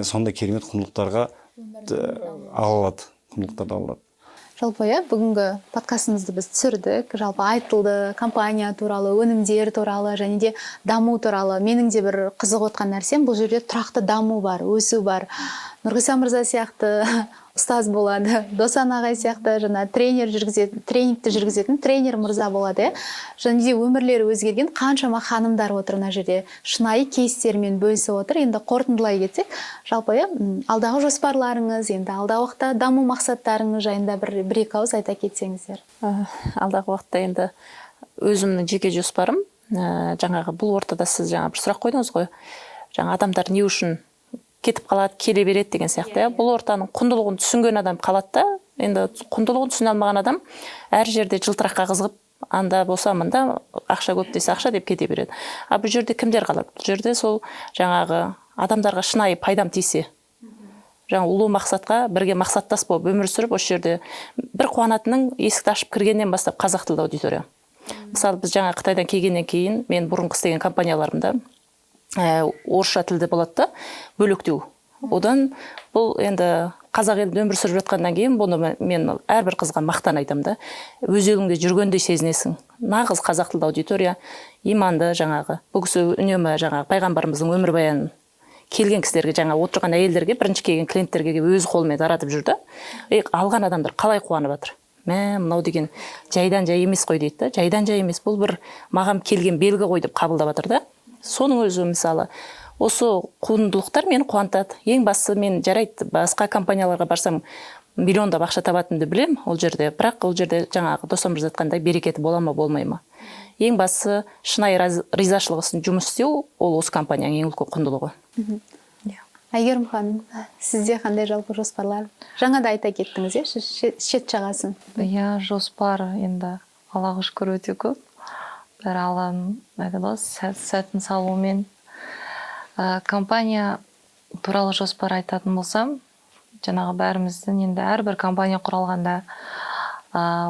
сондай керемет құндылықтарға ала алады, құндылықтарды ала алады. Жалпы, иә, бүгінгі подкастымызды біз түсірдік, жалпы айтылды компания туралы, өнімдер туралы және де даму туралы. Менің де бір қызығып отқан нәрсем, бұл жерде тұрақты даму бар, өсу бар. Нұрғиса мырза сияқты ұстаз болады, Досан ағай сияқты жаңа тренер жүргізетін, тренингті жүргізетін тренер мырза болады, иә. Және де өмірлері өзгерген қаншама ханымдар отыр мына жерде, шынайы кейстермен бөлісіп отыр. Енді қорытындылай кетсек, жалпы, иә, алдағы жоспарларыңыз, енді алдағы уақытта даму мақсаттарыңыз жайында бір екі ауыз айта кетсеңіздер. Алдағы уақытта енді өзімнің жеке жоспарым, жаңағы бұл ортада сіз жаңа бір сұрақ қойдыңыз ғой, жаңа адамдар не үшін кетіп қалады, келе береді деген сияқты, иә. Бұл ортаның құндылығын түсінген адам қалады да, енді құндылығын түсіне алмаған адам әр жерде жылтыраққа қызығып, анда болса мында ақша көп десе ақша деп кете береді. А бұл жерде кімдер қалады? Бұл жерде сол жаңағы адамдарға шынайы пайдам тисе, жаңа ұлы мақсатқа бірге мақсаттас болып өмір сүріп, осы жерде бір қуанатының, есікті ашып кіргеннен бастап қазақ тілді аудитория. Мысалы, біз жаңа Қытайдан келгеннен кейін, мен бұрынғы істеген компанияларымда орысша тілді болады да, бөлектеу. Одан бұл енді қазақ елінде өмір сүріп жатқаннан кейін, бұны мен әрбір қызға мақтан айтамын да, өз еліңде жүргендей сезінесің. Нағыз қазақ тілді аудитория, иманды жаңағы. Бұл кісі үнемі жаңағы пайғамбарымыздың өмірбаянын келген кісілерге, жаңа отырған әйелдерге, бірінші келген клиенттерге келіп өз қолымен таратып жүр да. Ей, алған адамдар қалай қуанып жатыр. Мә, мынау деген жайдан жай емес қой дейді да, жайдан жай емес, бұл бір маған келген белгі ғой деп қабылдап жатыр да. Соның өзі, мысалы, осы құндылықтар мені қуантады. Ең бастысы, мен жарайды, басқа компанияларға барсам миллиондап ақша табатынымды білемін ол жерде, бірақ ол жерде жаңағы Досан мырза айтқандай берекеті бола ма, болмай ма? Ең бастысы шынайы ризашылық үшін жұмыс істеу, ол осы компанияның ең үлкен құндылығы. Әйгерім ханым, сізде қандай жалпы жоспарлар? Жаңа да айта кеттіңіз, иә, шет жағасын. Иә, жоспар енді, Аллаға шүкір, өте көп. Бәрі Алланың, айтады ғой, сәтін салуымен. Компания туралы жоспар айтатын болсам, жаңағы бәріміздің енді әрбір компания құралғанда,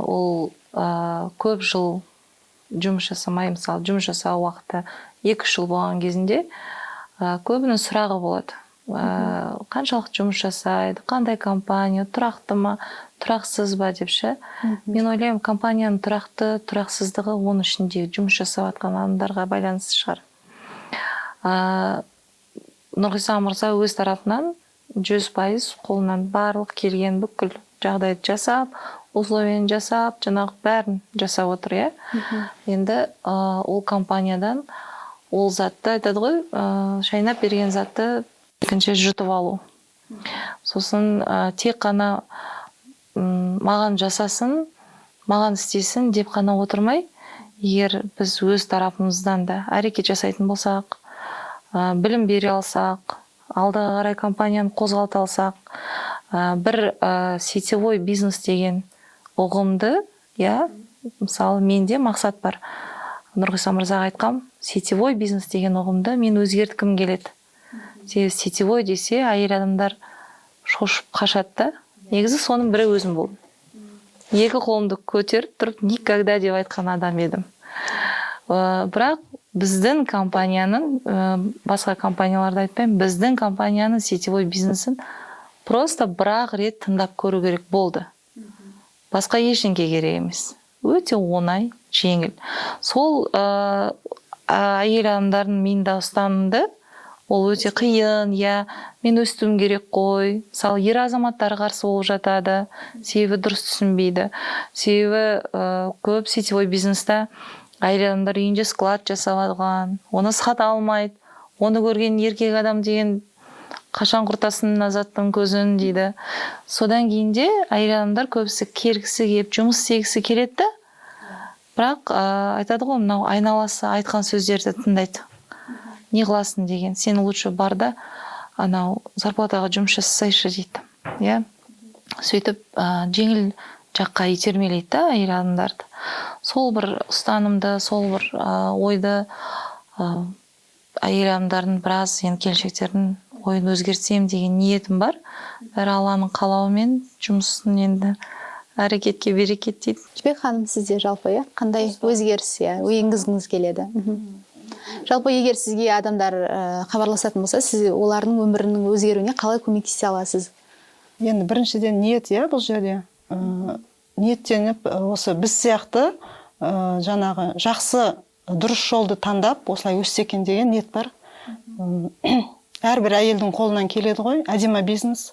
ол көп жыл жұмыс жасамай, мысалы, жұмыс жасау уақыты 2-3 жыл болған кезінде, көбінің сұрағы болады. Қаншалықты жұмыс жасайды, қандай компания, тұрақты ма, тұрақсыз ба деп ше. Мен ойлаймын, компанияның тұрақты, тұрақсыздығы оның ішінде жұмыс жасап жатқан адамдарға байланысты шығар. Нұрғиса мырза өз тарапынан 100% қолынан барлық келген бүкіл жағдайды жасап, условияны жасап, жаңағы бәрін жасап отыр, иә. Енді ол компаниядан ол затты, айтады ғой, шайнап берген затты екінші жұтып алу. Сосын тек қана маған жасасын, маған істесін деп қана отырмай, егер біз өз тарапымыздан да әрекет жасайтын болсақ, білім бере алсақ, алдыға қарай компанияны қозғалта алсақ, бір сетевой бизнес деген ұғымды, иә, мысалы, менде мақсат бар. Нұрғиса мырзаға айтқам, сетевой бизнес деген ұғымды мен өзгерткім келеді. Себебі сетевой десе, әйел адамдар шошып қашады да. Негізі соның бірі өзім болдым. Екі қолымды көтеріп тұрып, «никогда» деп айтқан адам едім. Бірақ біздің компанияның, басқа компанияларды айтпаймын, біздің компанияның сетевой бизнесін просто бір-ақ рет тыңдап көру керек болды. Басқа ештеңе керек емес. Өте оңай, жеңіл. Сол әйел адамдардың миында ұстанымды, ол өте қиын, иә, мен өстуім керек қой. Мысалы, ер азаматтар қарсы болып жатады, себебі дұрыс түсінбейді. Себебі көп сетевой бизнеста әйел адамдар үйінде склад жасап алған, оны сата алмайды. Оны көрген еркек адам деген: «Қашан құртасың мына заттың көзін?» – дейді. Содан кейін де әйел адамдар көбісі келгісі келіп, жұмыс істегісі келеді да, бірақ айтады ғой, мынау айналасы айтқан сөздерді тыңдайды. «Не қыласың?» деген, «Сен лучше бар да, анау зарплатаға жұмыс жасасайшы», – дейді, иә. Сөйтіп жеңіл жаққа итермелейді да әйел адамдарды. Сол бір ұстанымды, сол бір ойды, әйел адамдардың, біраз енді келіншектердің ойын өзгертсем деген ниетім бар. Бәрі Алланың қалауымен, жұмыстың енді әрекетке берекет дейді. Жібек ханым, сізде жалпы, иә, қандай өзгеріс, иә, енгізгіңіз келеді? Жалпы, егер сізге адамдар хабарласатын болса, сіз олардың өмірінің өзгеруіне қалай көмектесе аласыз? Енді біріншіден, ниет, иә. Бұл жерде ниеттеніп, осы біз сияқты жаңағы жақсы, дұрыс жолды таңдап, осылай өссе екен деген ниет бар. Әрбір әйелдің қолынан келеді ғой әдемі бизнес.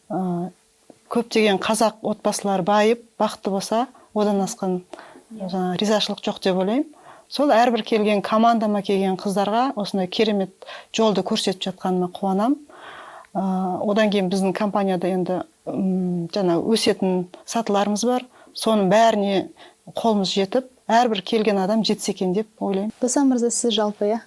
Көптеген қазақ отбасылары байып, бақытты болса, одан асқан жаңағы ризашылық жоқ деп ойлаймын. Сол әрбір келген командама келген қыздарға осындай керемет жолды көрсетіп жатқаныма қуанамын. Одан кейін біздің компанияда енді жаңа өсетін сатыларымыз бар. Соның бәріне қолымыз жетіп, әрбір келген адам жетсе екен деп ойлаймын. Досан мырза, сіз жалпы, иә,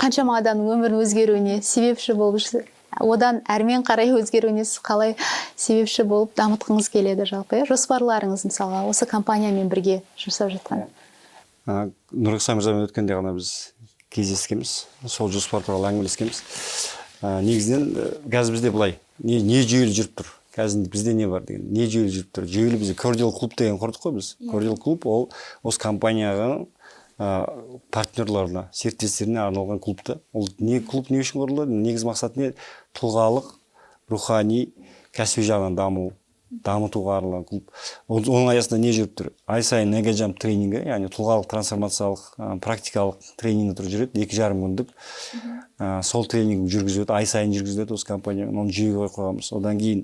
қаншама адамның өмірінің өзгеруіне себепші болып жүрсіз. Одан әрмен қарай өзгеруіне сіз қалай себепші болып дамытқыңыз келеді жалпы, иә, жоспарларыңыз, мысалға, осы компаниямен бірге жасап жатқан? Нұрғиса мырзамен өткенде ғана біз кездескенбіз, сол жоспар туралы әңгімелескенбіз. Негізінен қазір бізде былай не жүйелі жүріп тұр, қазір бізде не бар деген, не жүйелі жүріп тұр? Жүйелі бізде Кордиал клуб деген құрдық қой біз. Кордиал клуб ол осы компанияға, партнерларына, серіктестеріне арналған клуб та. Ол не клуб, не үшін құрылды, негізгі мақсаты не? Тұлғалық, рухани, кәсіби жағынан даму, дамытуға арналған клуб. Оның аясында не жүріп тұр? Ай сайын Мегаджамп тренингі, яғни тұлғалық трансформациялық практикалық тренинг жүреді, 2,5 күндік. Сол тренинг жүргізіледі, ай сайын жүргізіледі осы компания, оны жүйеге қойып қойғанбыз. Одан кейін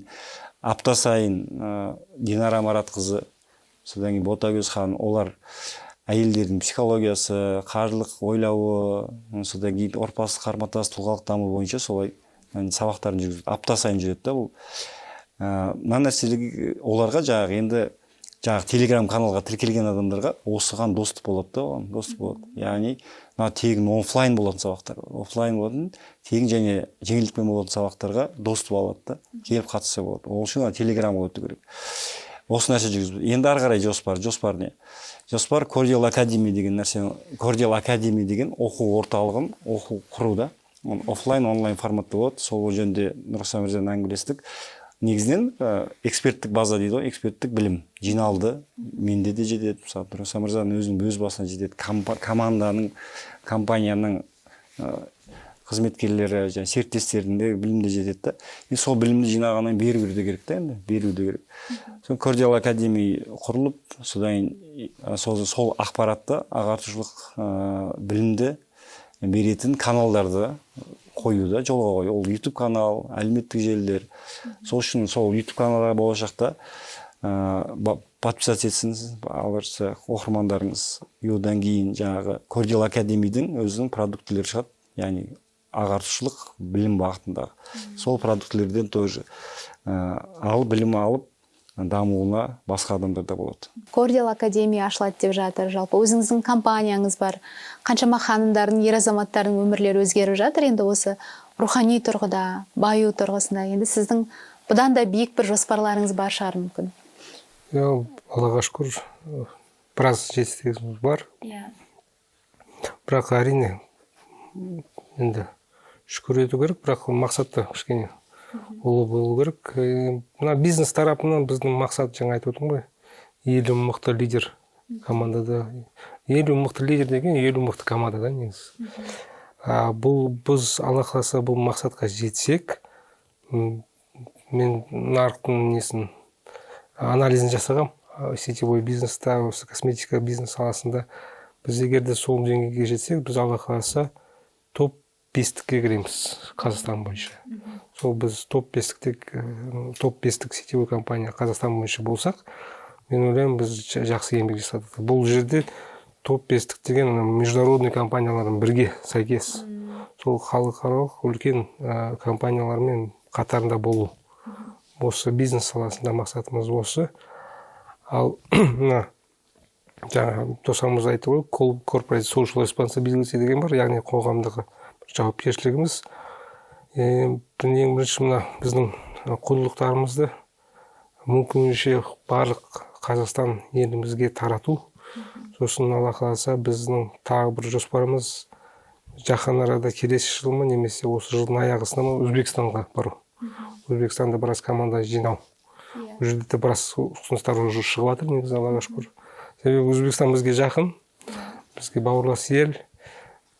апта сайын Динара Маратқызы, содан кейін Ботагөз ханым, олар әйелдердің психологиясы, қаржылық ойлауы, содан кейін отбасы қарым қатынас, тұлғалық даму бойынша солай сабақтарын жүргізеді, апта сайын жүреді да. Бұл мына нәрселерге оларға жаңағы, енді жаңағы телеграм каналға тіркелген адамдарға осыған доступ болады да, оған доступ болады. Яғни мына тегін оффлайн болатын сабақтар, оффлайн болатын, тегін және жеңілдікпен болатын сабақтарға доступ алады да, келіп қатысса болады. Ол үшін ана телеграмға өту керек. Осы нәрсе жүргізіп, енді ары қарай жоспар не? Жоспар Кордиал Академи деген нәрсе, Кордиал Академи деген оқу орталығын, оқу құру да. Ол оффлайн, онлайн форматта болады. Сол жөнінде Нұрғиса мырзамен әңгімелестік. Негізінен эксперттік база дейді ғой, эксперттік білім жиналды, менде де жетеді, мысалы, Нұрғиса мырзаның өзінің өз басына жетеді, команданың, компанияның қызметкерлері және серіктестердің де білімі де жетеді да. Енді сол білімді жинағаннан кейін беру де керек та, енді беру де керек. Сол Кордиал Академи құрылып, содан кейін сол ақпаратты, ағартушылық білімді беретін каналдарды қоюда, жолға қою. Ол YouTube канал, әлеуметтік желілер. Сол үшін сол YouTube каналға болашақта подписаться етсін алғашқы оқырмандарыңыз. И одан кейін жаңағы Кордиал Академидің өзінің продуктілері шығады, яғни ағартушылық білім бағытындағы. Сол продуктілерден тоже алып, білім алып, дамуына басқа адамдар да болады. Кордиал Академия ашылады деп жатыр. Жалпы, өзіңіздің компанияңыз бар. Қаншама ханымдардың, ер азаматтардың өмірлері өзгеріп жатыр енді осы рухани тұрғыда, баю тұрғысында. Енді сіздің бұдан да биік бір жоспарларыңыз бар шығар мүмкін? Иә, Аллаға шүкір, біраз жетістігіміз бар. Иә. Бірақ әрине енді шүкір ету керек, бірақ мақсат та кішкене ұлы болу керек. Мына бизнес тарапынан біздің мақсат, жаңа айтып отырмын ғой, 50 мықты лидер командада. 50 мықты лидер деген 50 мықты команда да негізі. Бұл біз, Алла қаласа, бұл мақсатқа жетсек, мен нарықтың несін, анализін жасағам, сетевой бизнеста, осы косметика бизнес саласында. Біз егер де сол деңгейге жетсек, біз, Алла қаласа, топ 5-тікке кіреміз Қазақстан бойынша. Сол біз топ 5-тікте, топ 5-тік сетевой компания Қазақстан бойынша болсақ, мен ойлаймын, біз жақсы еңбек жасадық. Бұл жерде топ 5-тік деген ана международный компаниялармен бірге сәйкес, сол халықаралық үлкен компаниялармен қатарында болу. Осы бизнес саласында мақсатымыз осы. Ал мына жаңа Досан мырза айтты ғой, corporate social responsibility деген бар, яғни қоғамдағы жауапкершілігіміз. Ең бірінші мына біздің құндылықтарымызды мүмкінше барлық Қазақстан елімізге тарату. Сосын, Алла қаласа, біздің тағы бір жоспарымыз: жақын арада, келесі жыл ма немесе осы жылдың аяғысында ма, Өзбекстанға бару, Өзбекстанда біраз команда жинау. Ол жерде де біраз ұсыныстар уже шығып жатыр негізі, Аллаға шүкір. Себебі Өзбекстан бізге жақын, бізге бауырлас ел.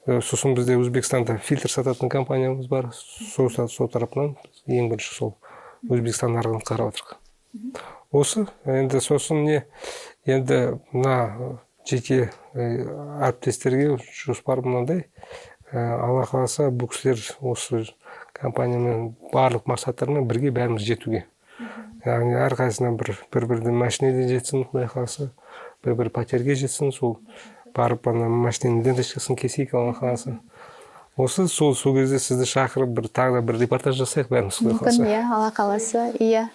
Сосын бізде Өзбекстанда фильтр сататын компаниямыз бар. Сол тарапынан ең бірінші сол Өзбекстан нарығын қарап жатырмық. Осы енді. Сосын не, енді мына жеке әріптестерге жоспар мынандай: Алла қаласа, бұл кісілер осы компаниямен барлық мақсаттарына бірге бәріміз жетуге, яғни әрқайсысына бір бірден машинеде жетсін, Құдай қаласа, бір бір пәтерге жетсін. Сол барып ана машинаның ленточкасын кесейік, Алла қаласа. Осы сол кезде сізді шақырып, бір тағы да бір репортаж жасайық бәріміз, Құдай Мүмкін. қаласа. Иә, Алла қаласа, иә.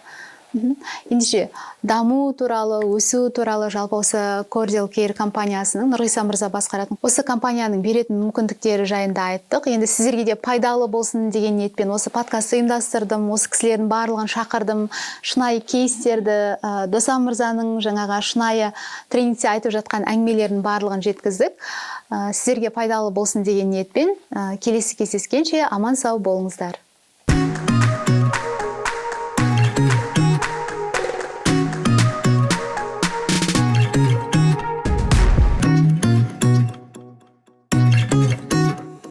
Ендеше даму туралы, өсу туралы, жалпы осы Кордиал Кейр компаниясының, Нұрғиса мырза басқаратын осы компанияның беретін мүмкіндіктері жайында айттық. Енді сіздерге де пайдалы болсын деген ниетпен осы подкастты ұйымдастырдым, осы кісілердің барлығын шақырдым. Шынайы кейстерді, Досан мырзаның жаңағы шынайы тренингте айтып жатқан әңгімелерінің барлығын жеткіздік. Сіздерге пайдалы болсын деген ниетпен, келесі кездескенше аман сау болыңыздар.